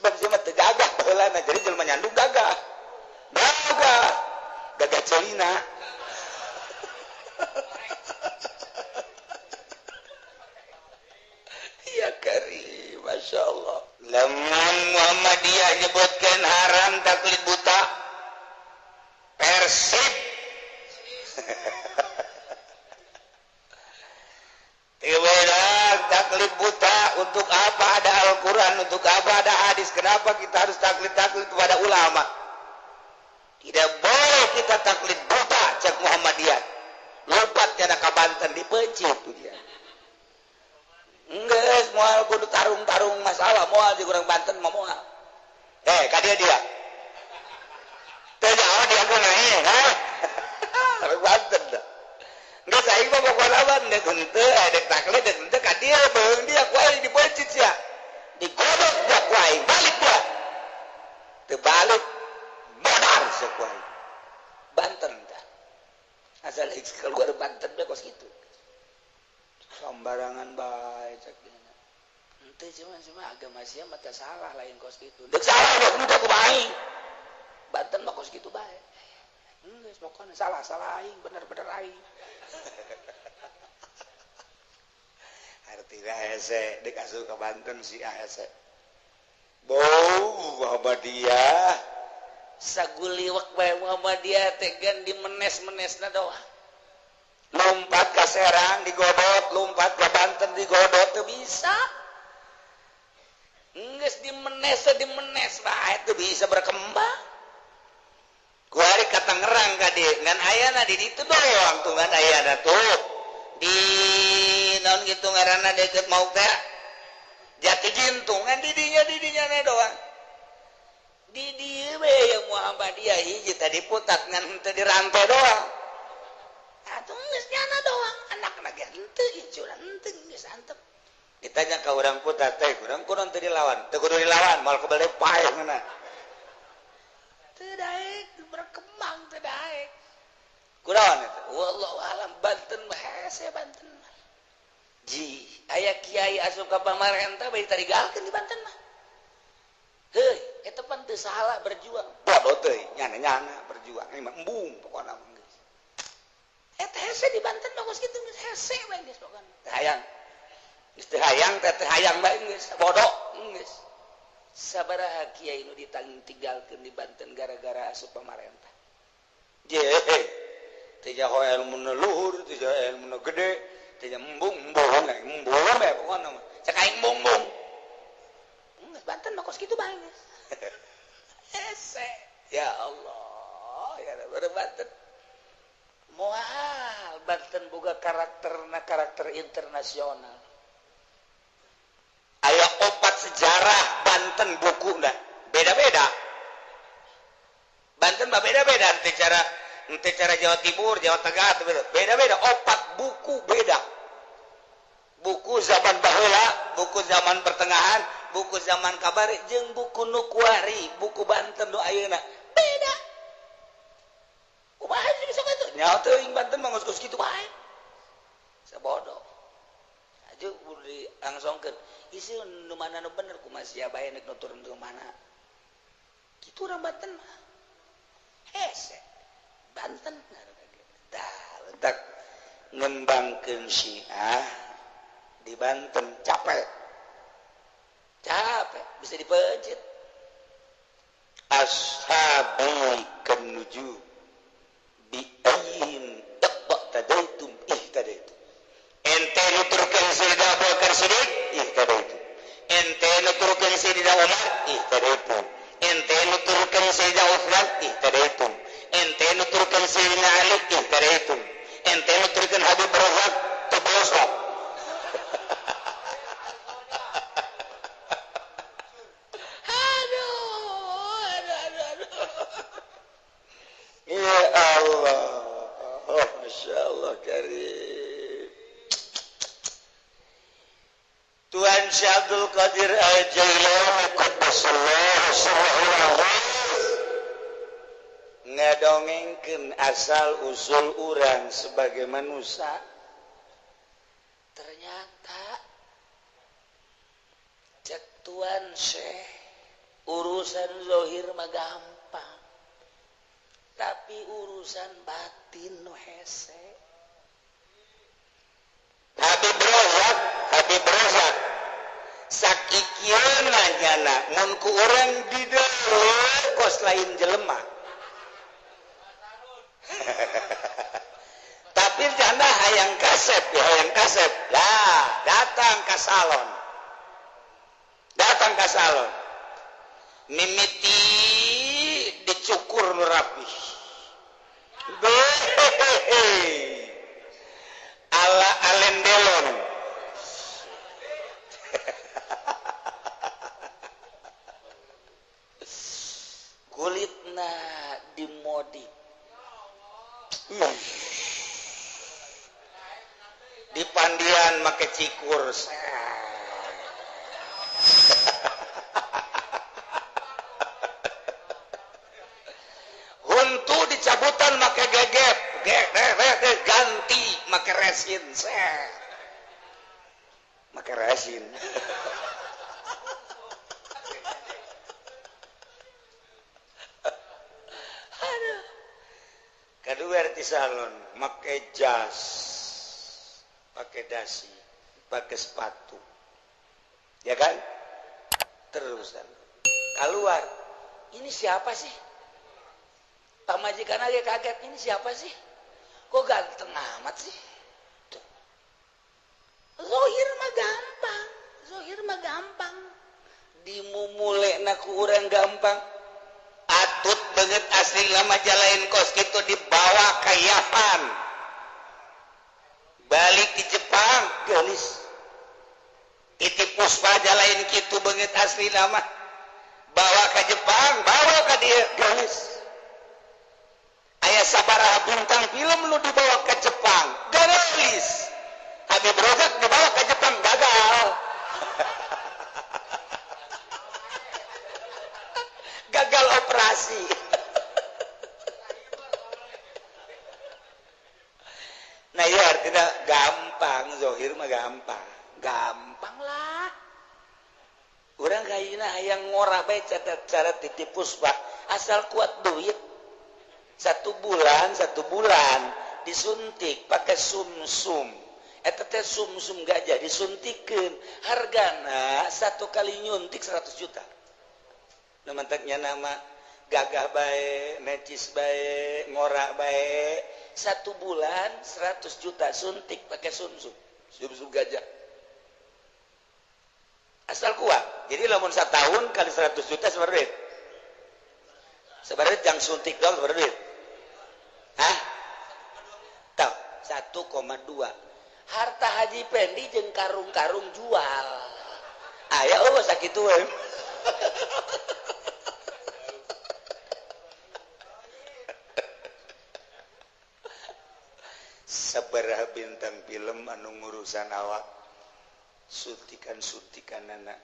Sebab sia mah teu gagah baheulana, jadi jelema nyandung gagah. Gagah. Gagah celina. Ya karim, Masya Allah. Lamun Muhammadiyah nyebutkan haram taklid buta, Persib. Tiba-tiba taklid buta, untuk apa ada Al-Quran, untuk apa ada hadis? Kenapa kita harus taklid-taklid kepada ulama? Tidak boleh kita taklid buta, cek Muhammadiyah. Lompat tiada ka Banten dipencit tuh dia. Enggeus moal kudu tarung-tarung masalah moal di urang Banten mah moal. Ka dia dia. Teu nyaho dia kunaon, ha? Urang Banten dah. Geus aing mah pokona mah deuk henteu, dek taklid dek henteu ka dia beung dia ku aing dipencit sia. Digodok dia ku aing, balik dia. Teu balik modar sia ku aing. Banten dah. Asal keluar Banten be kos kitu. Sembarangan bae cek dina. Henteu cuma agama sia mah teu salah lain kos kitu. Deuk salah dek henteu ku aing. Banten mah kos kitu bae. Geus pokona salah-salah aing, bener-bener aing. Artina hese dek asup ka Banten si hese. Bau Muhammadiyah saguliwek bae Muhammadiyah teh gan dimenes-menesna doang. Lompat ke Serang digodot, lompat ke Banten digodot teu bisa. Geus dimenes dimenes bae teu bisa berkembang. Kuari ka Tangerang ka dieu ngan ayana di ditu doang tuh ngan ayana tuh. Di naon kitu ngaranna deukeut mauk teh? Jati Gintung ngan di dinya na doang. Di dieu we yang Muhammadiyah hiji tadi putat ngan henteu dirante doang. Atuh geus nyana doang, anakna ge henteu incuran henteu geus antep. Ditanya ka urang putat teh, urang kunaon teu dilawan? Teu kudu dilawan, moal kebele paeh ngeunah. Teu daek berkembang teu daek. Kunaon eta? Wallahu alam Banten mah hese Banten mah. Ji, aya kiai asup ka pamarentah bae ditarigalkeun di Banten mah. Heuy, eta pan teu salah berjuang. Bodoh teuing, nyana-nyana berjuang mah embung pokona mah geus. Eta hese di Banten mah kos kitu geus hese we geus pokona. Teu hayang. Geus teu hayang teh teu hayang bae geus, bodoh geus. Sabaraha kiai nu ditinggalkeun di Banten gara-gara asup pamarentah. Je, teu jaho ilmuna luhur, teu jaho ilmuna gede, teu embung-embung, embung we pokona mah. Cek aing embung-embung. Geus Banten mah kos kitu bae geus. Hese. Ya Allah, ya Rabbi Banten. Moal Banten boga karakterna karakter internasional. Aya opat sejarah Banten bukuna beda-beda. Banten mah beda-beda henteu cara Jawa Timur, Jawa Tengah beda-beda, opat buku beda. Buku zaman baheula, buku zaman pertengahan, buku zaman kabari jeung buku nu kuari, buku Banten nu ayeuna beda. Kumaha sih bisa kitu? Nya teuing Banten mah geus kitu bae. Sabodo. Aju dilangsungkeun. Isi nu mana nu bener kumaha sia bae nek nutur nu mana. Kitu urang Banten mah. Hese. Banten tah letak ngembangkeun Syiah di Banten capek. Capek bisa dipencet. Ashabi kanuju bi ayyin iqtadaitum ihtadaitum. Ente nuturkeun Sayyidina Abu Bakar Siddiq ihtadaitum. Ente nuturkeun Sayyidina Umar ihtadaitum. Ente nuturkeun Sayyidina Utsman ihtadaitum. Ente nuturkeun Sayyidina Ali ihtadaitum. Ente nuturkeun Habib Razak tebosok. Aduh, aduh, aduh, aduh. Ya Allah, oh, Masya Allah Karim. Tuhan Syekh Abdul Qadir Al-Jailani qaddasallahu sirrahu ngadongengkeun asal usul urang sebagai manusia. Ternyata cek Tuan Syekh urusan zahir mah gampang, tapi urusan batin nu hese. Habib Razak, Habib Razak sakikieuna nyana mun ku urang di dieu kos lain jelema. Tapi janda hayang kasep, ya hayang kasep. Lah, datang ke salon. Datang ke salon. Mimiti dicukur nu rapi. Ala Alain Delon. Kulitna dimodif. Di pandian make cikur. Huntu dicabutan make gegep, ganti make resin. Make resin. Aduh. Kedua di salon make jas, pakai dasi, pakai sepatu, ya kan? Terusan keluar, ini siapa sih? Pamajikan aja kaget, ini siapa sih? Kok ganteng amat sih? Tuh. Zohir mah gampang, zohir mah gampang. Dimumule na ku urang gampang. Atut banget asli lama jalain kos gitu dibawa ke Yapan. Balik di Jepang, gelis. Titip Puspa jalain gitu banget asli nama. Bawa ke Jepang, bawa ke dia, gelis. Aya sabaraha bintang film lu dibawa ke Jepang, gelis. Habib Razak dibawa ke Jepang, gagal. Gagal operasi. Nah ya artinya gampang, zohir mah gampang. Gampang lah. Urang kayaknya hayang ngora bae cara titip Puspa, asal kuat duit. Satu bulan disuntik pakai sumsum. Eta teh sumsum gajah disuntikeun, hargana satu kali nyuntik 100 juta. Nu mantaknya nama gagah bae, necis bae, ngora bae. 1 bulan 100 juta suntik pakai sumsum, sumsum gajah. Asal kuat. Jadi lamun 1 tahun kali 100 juta seberapa duit? Seberapa duit yang suntik doang seberapa duit? Hah? Tahu, 1,2. Harta Haji Pendi jeung karung-karung jual. Aya eueuh sakitu we. Sabaraha bintang film anu ngurusan awak suntikan-suntikan anak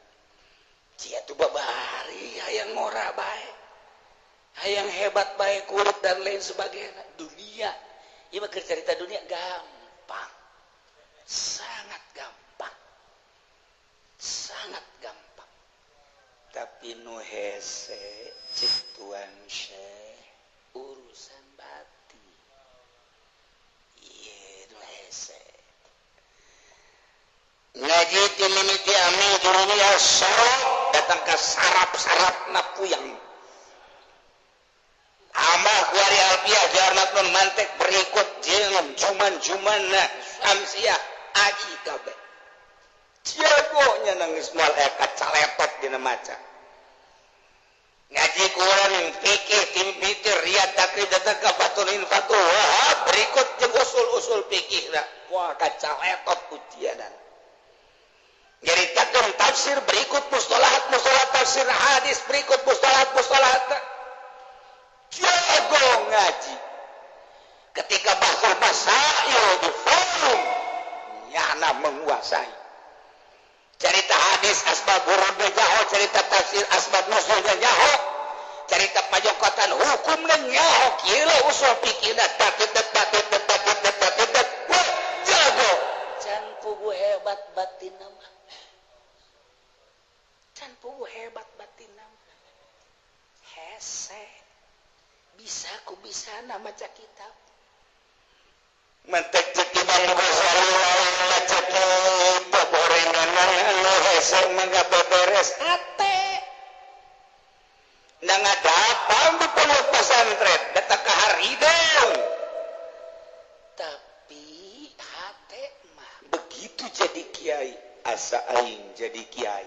Cia tuh babari hayang ngora bae, hayang hebat bae, kulit dan lain sebagainya. Dunia ieu mah keur carita dunia gampang, sangat gampang, sangat gampang. Tapi nu hese cek Tuan Syekh urusan batin. Ieu nu hese ngaji ti mimiti ami jurumiyah sarap datang ke sarap-sarap na puyeng. Amah kuari alfiah jarnatun mantek berikut jeung juman-jumanna amsiah aji kabeh. Jagonya nangis moal aya kacaletot dina maca. Ngaji Quran fikih tim mitir riyad takrib datang ka fatunin fatuh berikut jeung usul-usul fikihna. Wah kacaletot ujianan. Nyaritakeun tafsir berikut mustalahat mustalahat tafsir hadis berikut mustalahat mustalahat. Jago ngaji. Ketika bahsul masail di forum nyana menguasai. Cerita hadis asbab wurudnya nyaho, cerita tafsir asbab nuzulnya nyaho, cerita pajokotan hukumnya nyaho, kieu usul fikihna tak tak tak tak tak tak tak. Wah, jago. Can pugu hebat batin mah. Can pugu hebat batin mah. Hese. Bisa ku bisa maca kitab. Mentek cek Imam Ghazali maca kitab gorengan anu hese mah beberes hate. Da ngadapang di pondok pesantren datang ka harideng. Tapi hate mah begitu jadi kiai asa aing jadi kiai.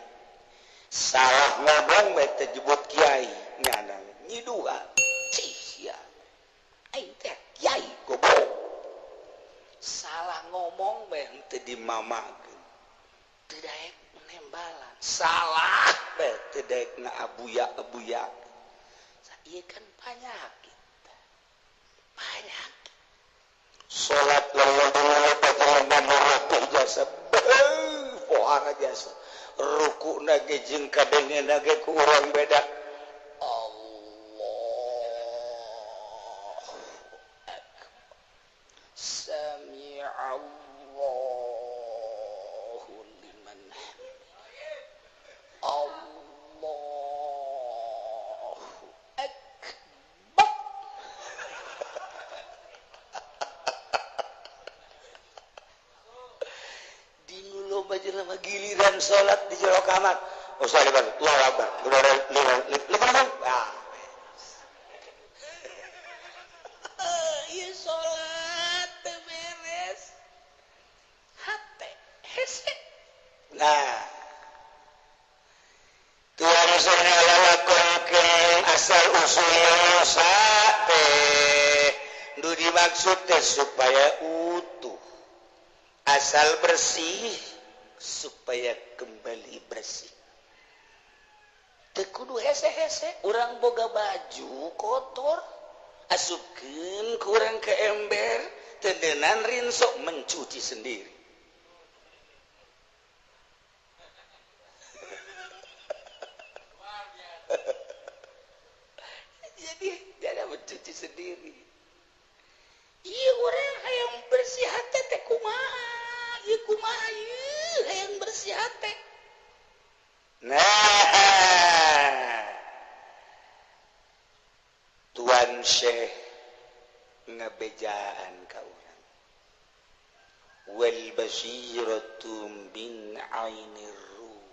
Salah ngomong we teh jebut kiai nyana nyiduhan. Cih sia. Aing teh kiai goblok. Salah ngomong bae henteu dimamakeun. Teu daek nembalan. Salah bae teu daek ngaabuya-abuya. Ieu kan panyakit. Panyakit. Salat lalu jasa. Pohara jasa. Rukuna ge jeung kadengena ge ku urang beda. Allahu akbar. Sami'allahu liman hamidah. Allahu akbar. Di nu loba jelema giliran salat di jero kamar. Ustaz Allahu akbar. Ah. Ieu salat teu beres. Hate hese. Nah, Tuhan ngalakonkeun asal usul dosa teh nu dimaksud teh supaya utuh, asal bersih supaya kembali bersih. Teu kudu hese-hese, urang boga baju kotor asupkeun ku urang ke ember, teudenan rinso mencuci sendiri. Jadi dia mencuci sendiri. Ieu urang hayang bersih hate teh kumaha? Ieu kumaha ieu hayang bersih hate? Nah, Tuan Syekh ngebejaan ka urang. Wal basiratu min ainir ruh.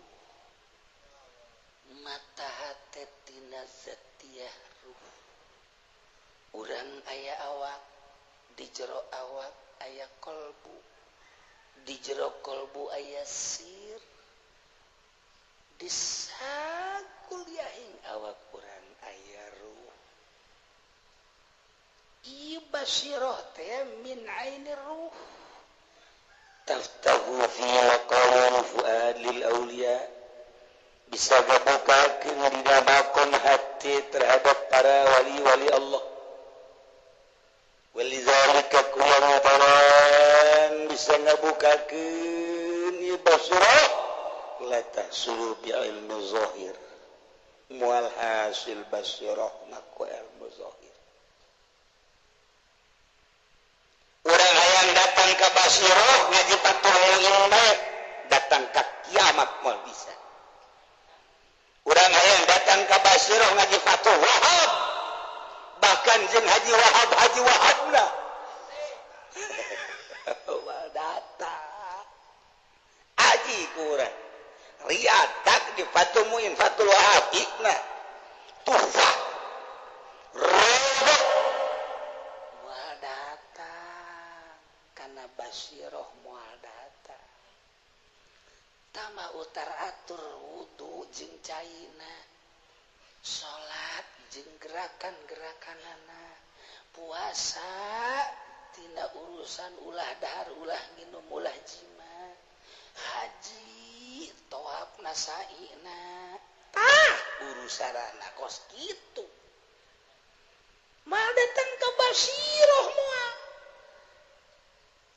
Mata hate tina zatiah ruh. Urang aya awak, di jero awak aya kolbu, di jero kolbu aya sir, di sakuliahing awak urang aya ruh. Ieu basiroh teh min ainir ruh. Taftahu fi maqamil fuad lil auliya. Bisa gabukakeun dina makom hati terhadap para wali-wali Allah. Walizalika kulantaran bisa ngabukakeun ieu basirah La tahsulu bi ilmi zahir. Mual hasil basirah maku ilmu zahir. Urang hayang datang ka basirah ngaji Fathul Muin bae, datang ka kiamat moal bisa. Urang hayang datang ka basirah ngaji Fathul Wahab, bahkan jeung Haji Wahab Haji Wahabna. Moal datang. Aji ku urang. Riyad tak di Fathul Muin Fathul Wahab ikna Tuhfah Robot moal datang kana basiroh moal datang tama utar atur wudu jeung caina salat jeung gerakan-gerakanana puasa tina urusan ulah dahar ulah nginum ulah jima haji toab nasaina tah urusanana kos kitu mal datang ke basiroh moal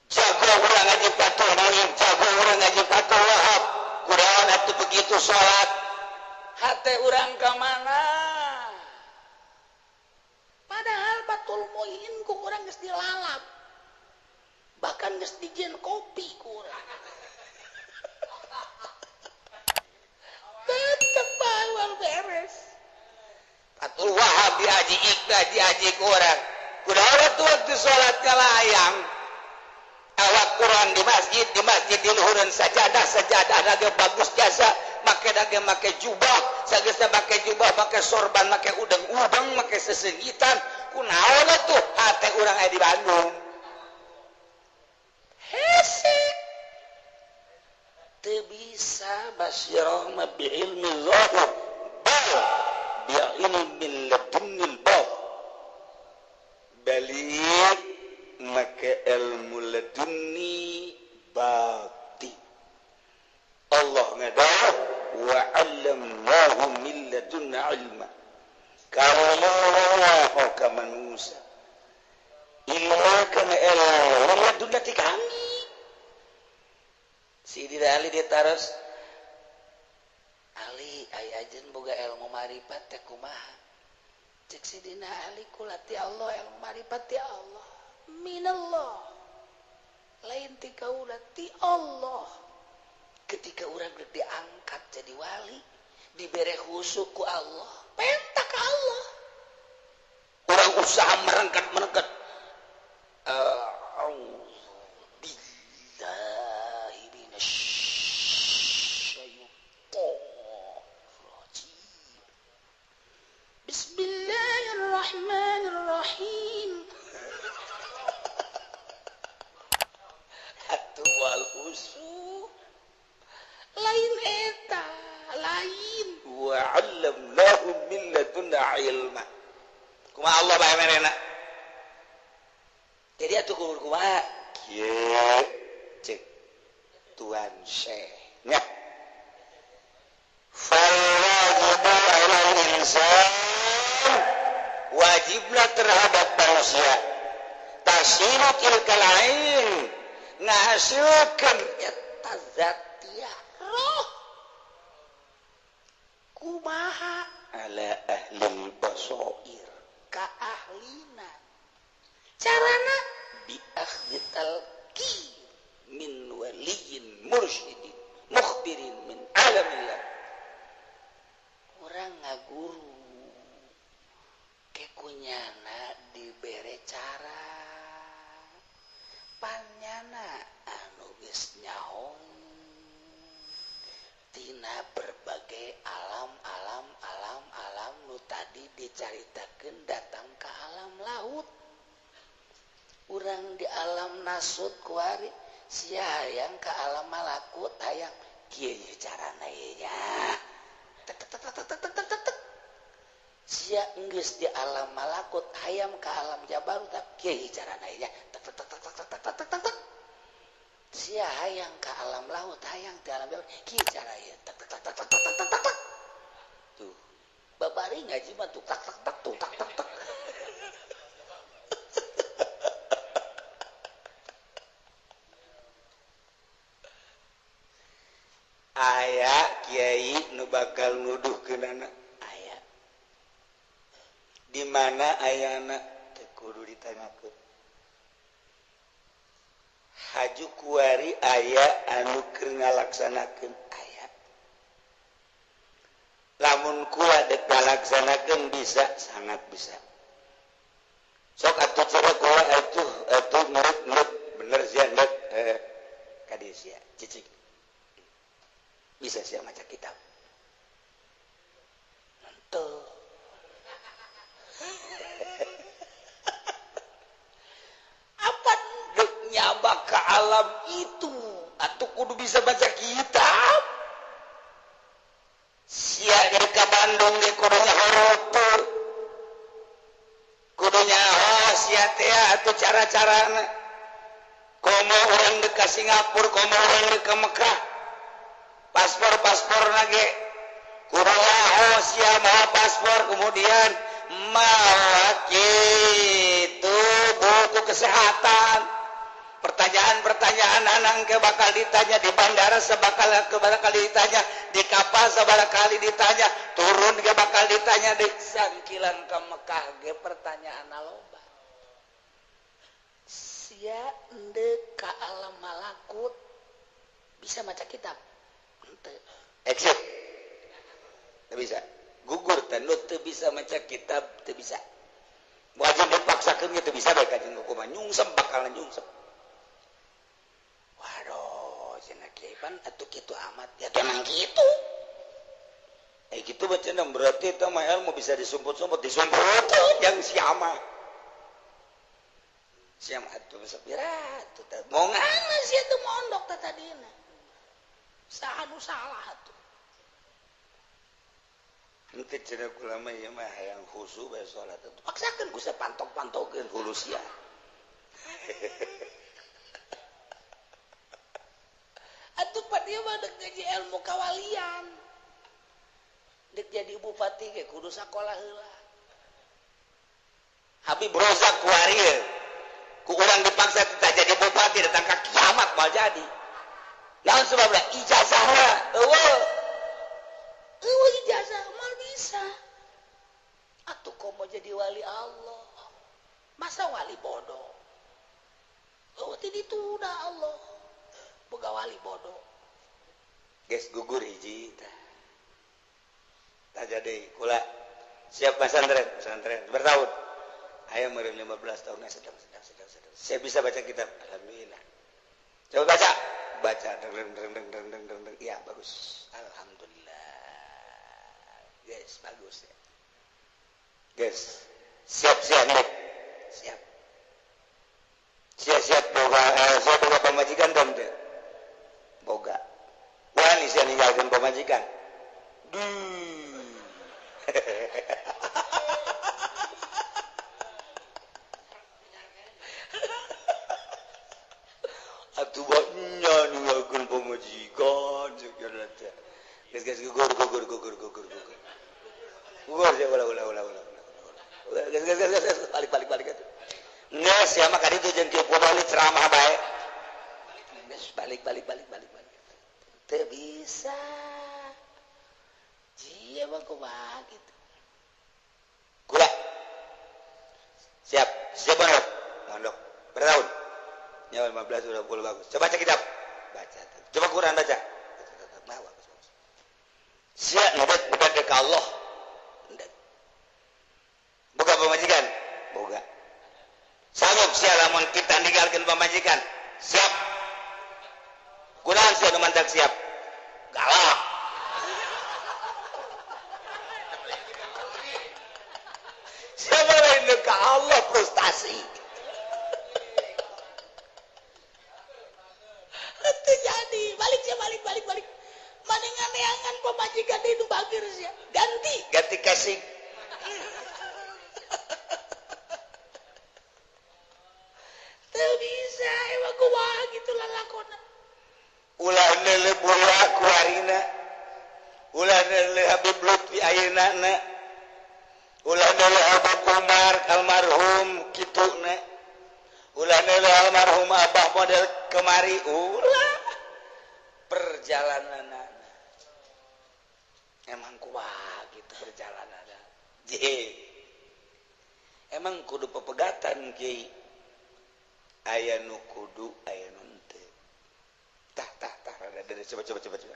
jago urang ngaji Fathul Muin jago urang ngaji Fathul Wahab kurang atuh begitu salat hate urang ka mana padahal Fathul Muin ku urang geus dilalap bahkan geus dijieun kopi ku urang tetep bawal beres. Fathul Wahab diaji ikna diaji ku urang kunaon atuh waktu salat kalayang awak urang di masjid di luhureun sajadah sajadah lagi bagus jasa make dage make jubah sageusna make jubah make sorban make udeng-udeng make sesengitan kunaon atuh hate urang aya di Bandung hese teu bisa basiroh mah bi ilmi zahir bal bi ilmin ladunnil bal balik make ilmu ladunni batin Allah ngadawah wa 'allamnahu min ladunna ilma kamu ka manusia ilmu kana ilmu ladunna ti kami si Dida Ali ditaros Ali ai ajeun boga ilmu marifat teh kumaha cek Sidina Ali kula ti Allah ilmu marifat ti Allah minallah lain ti kaula ti Allah ketika urang geus diangkat jadi wali dibere khusyuk ku Allah penta ka Allah urang usaha merengkat-merengkat Bismillahirrahmanirrahim atuh wal khusyuk lain eta lain wa 'allamnahu min ladunna ilma kumaha Allah bae merena jadi atuh kumaha kieu cek tuan syekh nya fal wajibu 'alal insan wajiblah terhadap manusia tasiru tilkal ain ngahasilkeun eta zatiyah roh kumaha ala ahlil basair ka ahlina carana bi akhdhi talqin min waliyin mursyidin mukhbirin min alamillah urang ngaguru kekunyana dibere cara panyana anu geus nyaho tina berbagai alam alam alam alam nu tadi dicaritakeun datang ke alam laut urang di alam nasut kuari sia hayang ke alam malakut hayang kieu carana ieu nya tek tek tek tek tek tek tek sia enggeus di alam malakut hayam ke alam jabarut kieu carana ieu nya tek tek tek tek tek tek tek tek sia hayang ke alam laut hayang ke alam jabarut kieu cara ieu tek tek tek tek tek tek tek tek tuh babari ngaji mah tuh tak tak tak tuh tak tak tak aya bakal nuduhkeunana aya. Di mana ayana teu kudu ditanyakeun. Haju kuari aya anu keur ngalaksanakeun aya. Lamun kula dek ngalaksanakeun bisa, sangat bisa. Sok atuh cara kula atuh atuh nurut-nurut bener sia nurut ka dieu sia cicing. Bisa sia maca kitab. Henteu. Apa dek nyaba ka alam itu atuh kudu bisa baca kitab. Sia dek ka Bandung ge kudu nyaho kudu nyaho sia teh atuh cara-carana. Komo urang dek ka Singapura, komo urang dek ka Mekah. Paspor-paspor lagi kudu nyaho sia mawa paspor, kemudian mawa kitu buku kesehatan. Pertanyaan-pertanyaan anang ke bakal ditanya di bandara, sebakal ke bakal ditanya di kapal, sabaraha kali ditanya turun ke bakal ditanya di sangkilan ke Mekah ge pertanyaan loba. Sia endek ka alam malakut bisa maca kitab henteu. Exit. Teu bisa. Gugur teh nu teu bisa maca kitab teu bisa. Wajib dipaksakeun ge teu bisa bae ka jeung hukuman nyungsep bakal nyungsep. Waduh, cenah kiai pan atuh kitu amat. Ya emang kitu. Gitu baca berarti itu mah ilmu bisa disumput-sumput, disumput yang siama. Siama atuh sapira atuh teh. Mau ngana sia teu mondok teh tadina. Saha nu salah atuh. Henteu cenah kula mah ieu mah hayang khusu bae salat atuh. Paksakeun ku sapantok-pantokeun hulu sia. Atuh pan ieu mah dek ngaji ilmu kawalian. Dek jadi bupati ge kudu sakola heula. Habib Rozak kuari ku urang dipaksa kita jadi bupati datang ka kiamat moal jadi. Naon sebabna ijazahna eueuh. Eueuh ijazah moal bisa. Atuh komo jadi wali Allah. Masa wali bodoh? Eueuh ti ditu da Allah. Boga wali bodoh. Geus gugur hiji tah. Tak jadi kula siap pesantren, pesantren bertahun. Aya meureun 15 tahun sedang. Saya bisa baca kitab, alhamdulillah. Coba baca. Baca deng deng deng deng deng deng deng. Iya, bagus. Alhamdulillah. Guys, bagus ya. Guys, siap-siap nih. Siap. Siap-siap boga saya boga pamajikan dong teh. Boga. Wani sia ninggalkeun pamajikan. Atuh banyak ninggalkeun pamajikan sekian teh. Geus geus gugur gugur gugur gugur gugur. Gugur sia ulah ulah ulah ulah. Geus geus geus balik balik balik atuh. Geus sia mah ka ditu jeung kieu balik ceramah bae. Geus balik balik balik balik balik. Teu bisa. Jia mah kumaha gitu. Kula. Siap, siap mondok. Mondok. Bertahun. Nyawa 15 udah puluh bagus. Coba baca kitab. Baca. Coba Quran baca. Baca, bagus, bagus. Siap ngedet bukan ke Allah. Ngedet. Boga pamajikan? Boga. Sanggup sia lamun kita ninggalkeun pamajikan? Siap. Kunaon sia nu mantak siap? Galak. Siapa lain ke Allah frustasi. Itu jadi balik ya balik balik balik. Mana nganeangan pamajikan itu bagir ya. Ganti ganti casing. Teu bisa emang kumaha gitu lalakona. Ulah neuleuh bola kuarina. Ulah neuleuh Habib Lutfi ayeuna na. Ulah neuleuh Abah Umar almarhum kituna. Ulah neuleuh almarhum Abah model kemari ulah perjalananana. Emang kuah gitu perjalanan je. Emang kudu pepegatan kiai. Aya nu kudu aya nu henteu. Tah tah tah rada coba coba coba coba.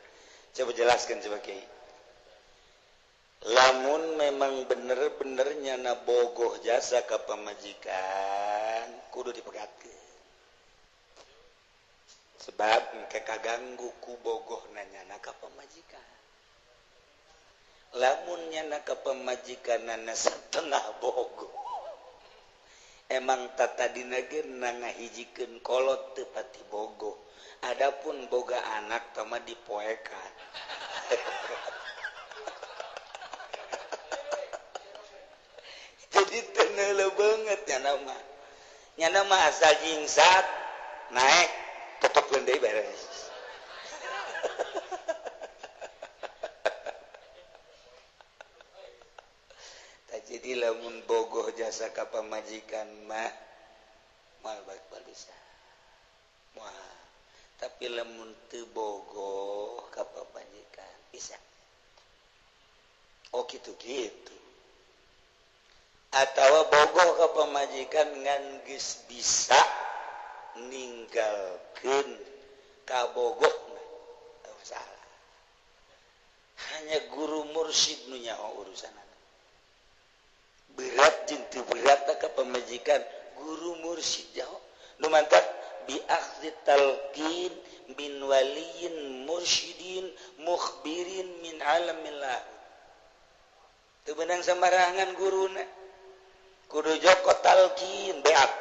Coba jelaskan coba kiai. Lamun memang bener-bener nyana bogoh jasa ka pamajikan kudu dipegatkeun. Sebab engke kaganggu ku bogoh nyana ka pamajikan. Lamun nyana ka pamajikanana setengah bogoh. Emang tatadina ge ngahijikeun kolot teu pati bogoh. Adapun boga anak tah mah dipoekan. Jadi teneuleuh banget nyana mah. Nyana mah asal jingsat naik tetepkeun deui beres. Jadi lamun bogoh jasa ka pamajikan mah moal bakal bisa. Moal. Tapi lamun teu bogoh ka pamajikan bisa. Oh kitu-kitu. Atawa bogoh ka pamajikan ngan geus bisa ninggalkeun kabogohna. Teu masalah. Hanya guru mursyid nu nyaho urusanana. Berat jeung teu berat ka pamajikan guru mursyid jauh nu mantap bi akhdhi talqin min waliyin mursyidin mukhbirin min alamillah. Teu beunang sembarangan guruna kudu joko talqin beat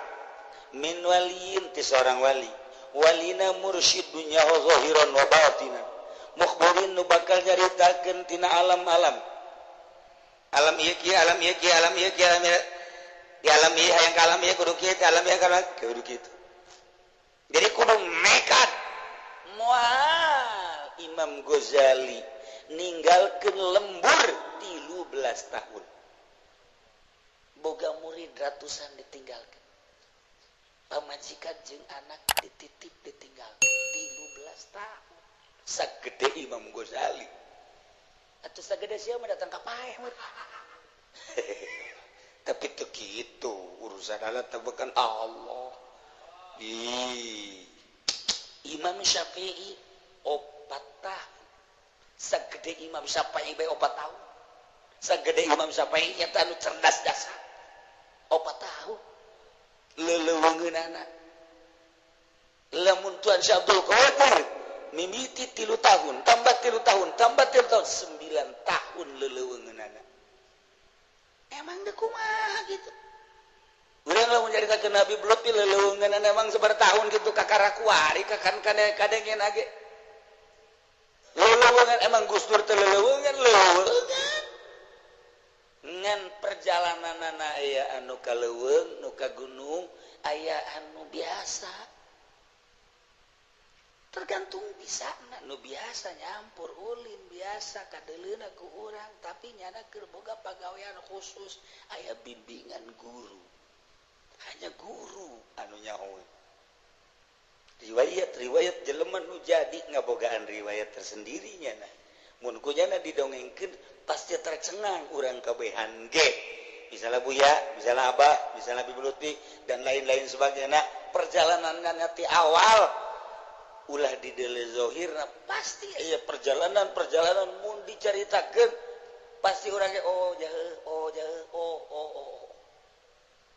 min waliyin ti seorang wali walina mursyid dunya zahiran wa batinan mukhbirin nu bakal nyaritakeun tina alam-alam alam ieu kieu alam ieu kieu alam ieu kieu alam ieu di alam ieu hayang ka alam ieu kudu kieu di alam ieu ka kudu kitu. Jadi kudu nekat moal. Imam Ghazali ninggalkeun lembur 13 tahun boga murid ratusan ditinggalkeun pamajikan jeung anak dititip ditinggalkeun 13 tahun sagede Imam Ghazali. Atuh sagede sia mah datang ka paeh mah. Tapi teu kitu urusan Allah teh bukan Allah. Ih. Imam Syafi'i 4 tahun. Sagede Imam Syafi'i bae 4 tahun. Sagede Imam Syafi'i eta anu cerdas dasar. 4 tahun. Leleuweungeunana. Lamun Tuan Syekh Abdul Qadir mimiti 3 tahun, tambah 3 tahun, tambah 3 tahun, 9 tahun leleuweungeunana. Emang deh kumaha gitu. Urang lamun nyaritakeun Nabi belum pi leleuweungeunana emang sabaraha tahun gitu kakarakuari kakan kadengen age. Leleuweungan emang Gus Dur teh leleuweungan, leleuweungan. Ngan perjalananana aya anu ka leuweung, nu ka gunung, aya anu biasa. Tergantung bisa nu biasa nyampur ulin biasa kadeleuna ku urang tapi nyana keur boga pagawean khusus aya bimbingan guru. Hanya guru anu nyaho. Riwayat-riwayat jelema nu jadi ngabogaan riwayat tersendiri nyana. Mun ku nyana didongengkeun pasti tercengang urang kabehan ge. Misalnya Buya, misalnya Abah, misalnya Bibi Lutfi dan lain-lain sebagainya. Perjalanannya ti awal ulah di dele zohirna pasti aya perjalanan-perjalanan mun dicaritakeun pasti urang ge oh jauh oh jauh oh oh oh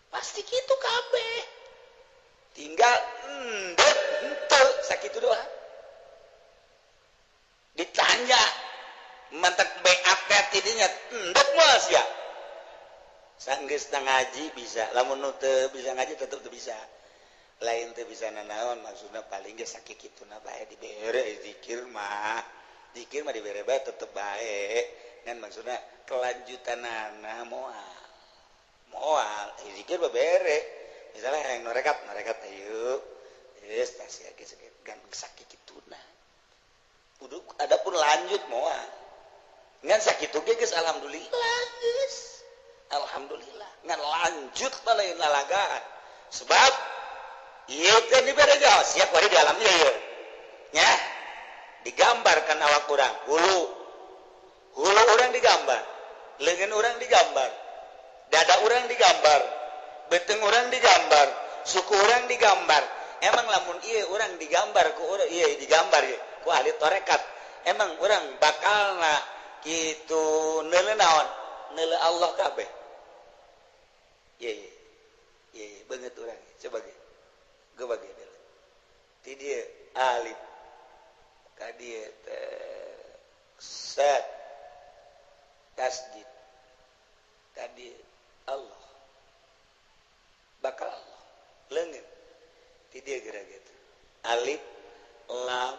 pasti kitu kabeh tinggal endek henteu sakitu doang ditanya mantak BAT tidinya endek moal sia sanggeus ngaji bisa lamun nu teu bisa ngaji tetep teu bisa lain teu bisa nanaon maksudna paling ge sakit kituna bae dibere zikir mah dibere bae tetep bae ngan maksudna kelanjutanana moal moal zikir bere misalnya yang norekat ayo geus tah sia ge gan sakit kituna kudu adapun lanjut moal ngan sakitu ge geus alhamdulillah geus alhamdulillah ngan lanjut mah lain lalagaan sebab ieu teh dibere jauh siap wari di alam ieu nya digambarkan awak urang hulu Hulu urang digambar, leungeun urang digambar, dada urang digambar, beuteung urang digambar, suku urang digambar. Emang lamun iya urang digambar ku urang, iya digambar ya ku ahli torekat, emang urang bakal na gitu neuleuh naon? Neuleuh Allah kabeh. Iya iya iya iya, banget urang. Coba ge, coba ge ti dieu alif ka dieu teh set tasdid tadi Allah, bakal Allah. Leungeun ti dieu geura gitu alif lam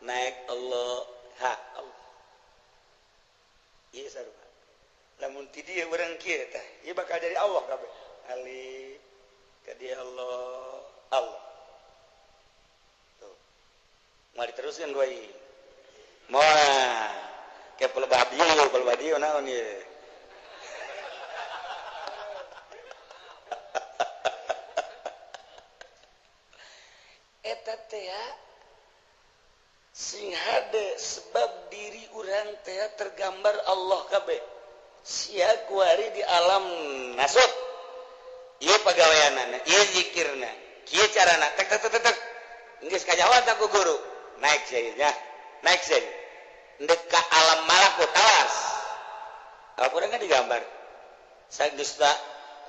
naik Allah, ha Allah. Ieu sarua lamun ti dieu urang kieu teh, ieu bakal jadi Allah kabeh. Alif ka dieu Allah, Allah. Tuh, mau diteruskan dua ieu moal kayak pelebah dieu, pelebah dieu naon ieu? Eta teh sing hade, sebab diri urang teh tergambar Allah kabeh. Sia kuari di alam nasut, ieu pagaweanana, ieu zikirna, kieu carana, tek tek tek tek, geus kajawan ku guru, naik sia nya, naik sia ndek ka alam malakut. Awas, Al-Qur'an kan digambar sageus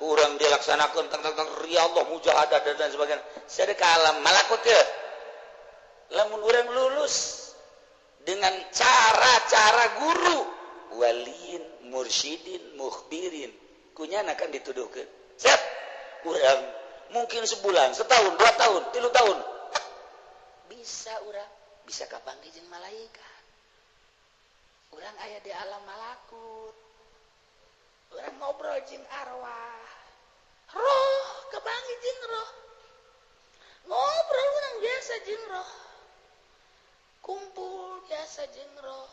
kurang dilaksanakan tek tek tek, Allah mujahadah dan lain sebagainya. Sia ka alam malakut ya. Lamun urang lulus dengan cara-cara guru, waliin, mursyidin, mukhbirin, kunyana kan dituduhkeun set urang mungkin sebulan, setahun, 2 tahun, 3 tahun, bisa urang bisa kapanggih jeung malaikat. Urang aya di alam malakut, urang ngobrol jeung arwah, roh, kapanggih jeung roh, ngobrol urang biasa jeung roh, kumpul biasa jeung roh.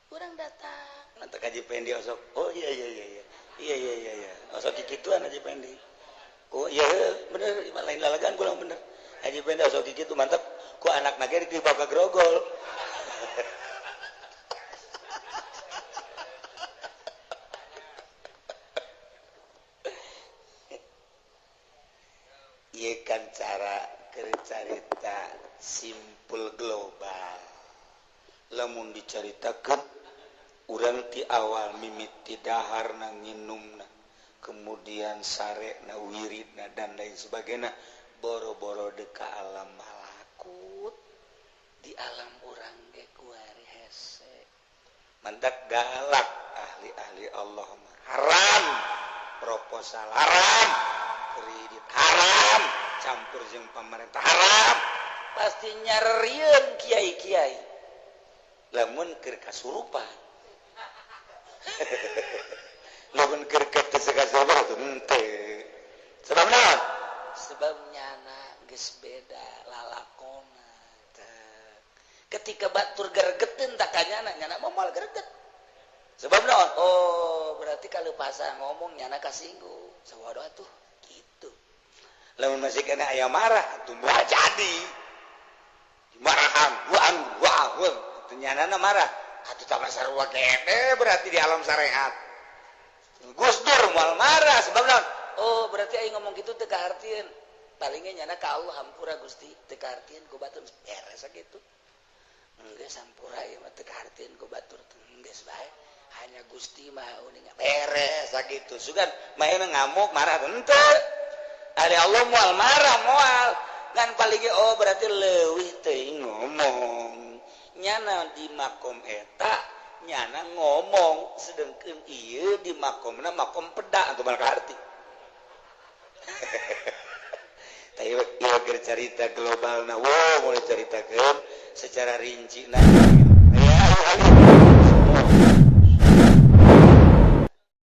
Urang datang nanti Haji Pendi osok, oh iya iya iya iya iya iya iya iya, osok kikituan Haji Pendi. Oh iya bener, lain lalagan kurang bener. Haji Pendi osok kikitu mantap ku anak nage dibawa ke grogol. Iya kan, cara kercarita simpul global. Lamun dicaritakan urang ti awal mimiti dahar na, nginumna, kemudian sare na, wiridna, dan lain sebagainya, boro-boro deka alam malakut, di alam urang ge kuari hese. Mantak galak ahli-ahli Allah mah. Haram proposal, haram kredit, haram campur jeung pemerintah, haram. Pasti nyarieun kiai-kiai lamun keur kasurupan, lamun keur kasurupan tuh henteu. Sebab naon? Sebab nyana geus beda lalakona. Ketika batur gregeteun tak kanyana, nyana mah moal greget. Sebab naon? Oh, berarti kalau pasang ngomong nyana kasinggung, sawadoh atuh gitu. Lamun masih kena aya marah atuh moal jadi marahan wah wah wah, nyanana marah atuh tambah sarua kene. Berarti di alam syariat Gus Dur moal marah. Sebab naon? Oh, berarti aing ngomong gitu teu kahartieun. Palingnya nyana ka Allah, hampura Gusti, teu kahartieun ku batur, beres sakitu. Geus, hampura ieu mah teu kahartieun ku batur, geus bae, hanya Gusti Maha uninga, beres sakitu. Sugan maena ngamuk marah henteu. Ari Allah moal marah, moal kan. Paling oh berarti leuwih teuing ngomong nyana di makom eta, nyana ngomong, sedangkan ieu di makomna makom peda atau malah arti. Tapi ieu keur carita global na, wow, mulai caritakeun secara rinci na ya.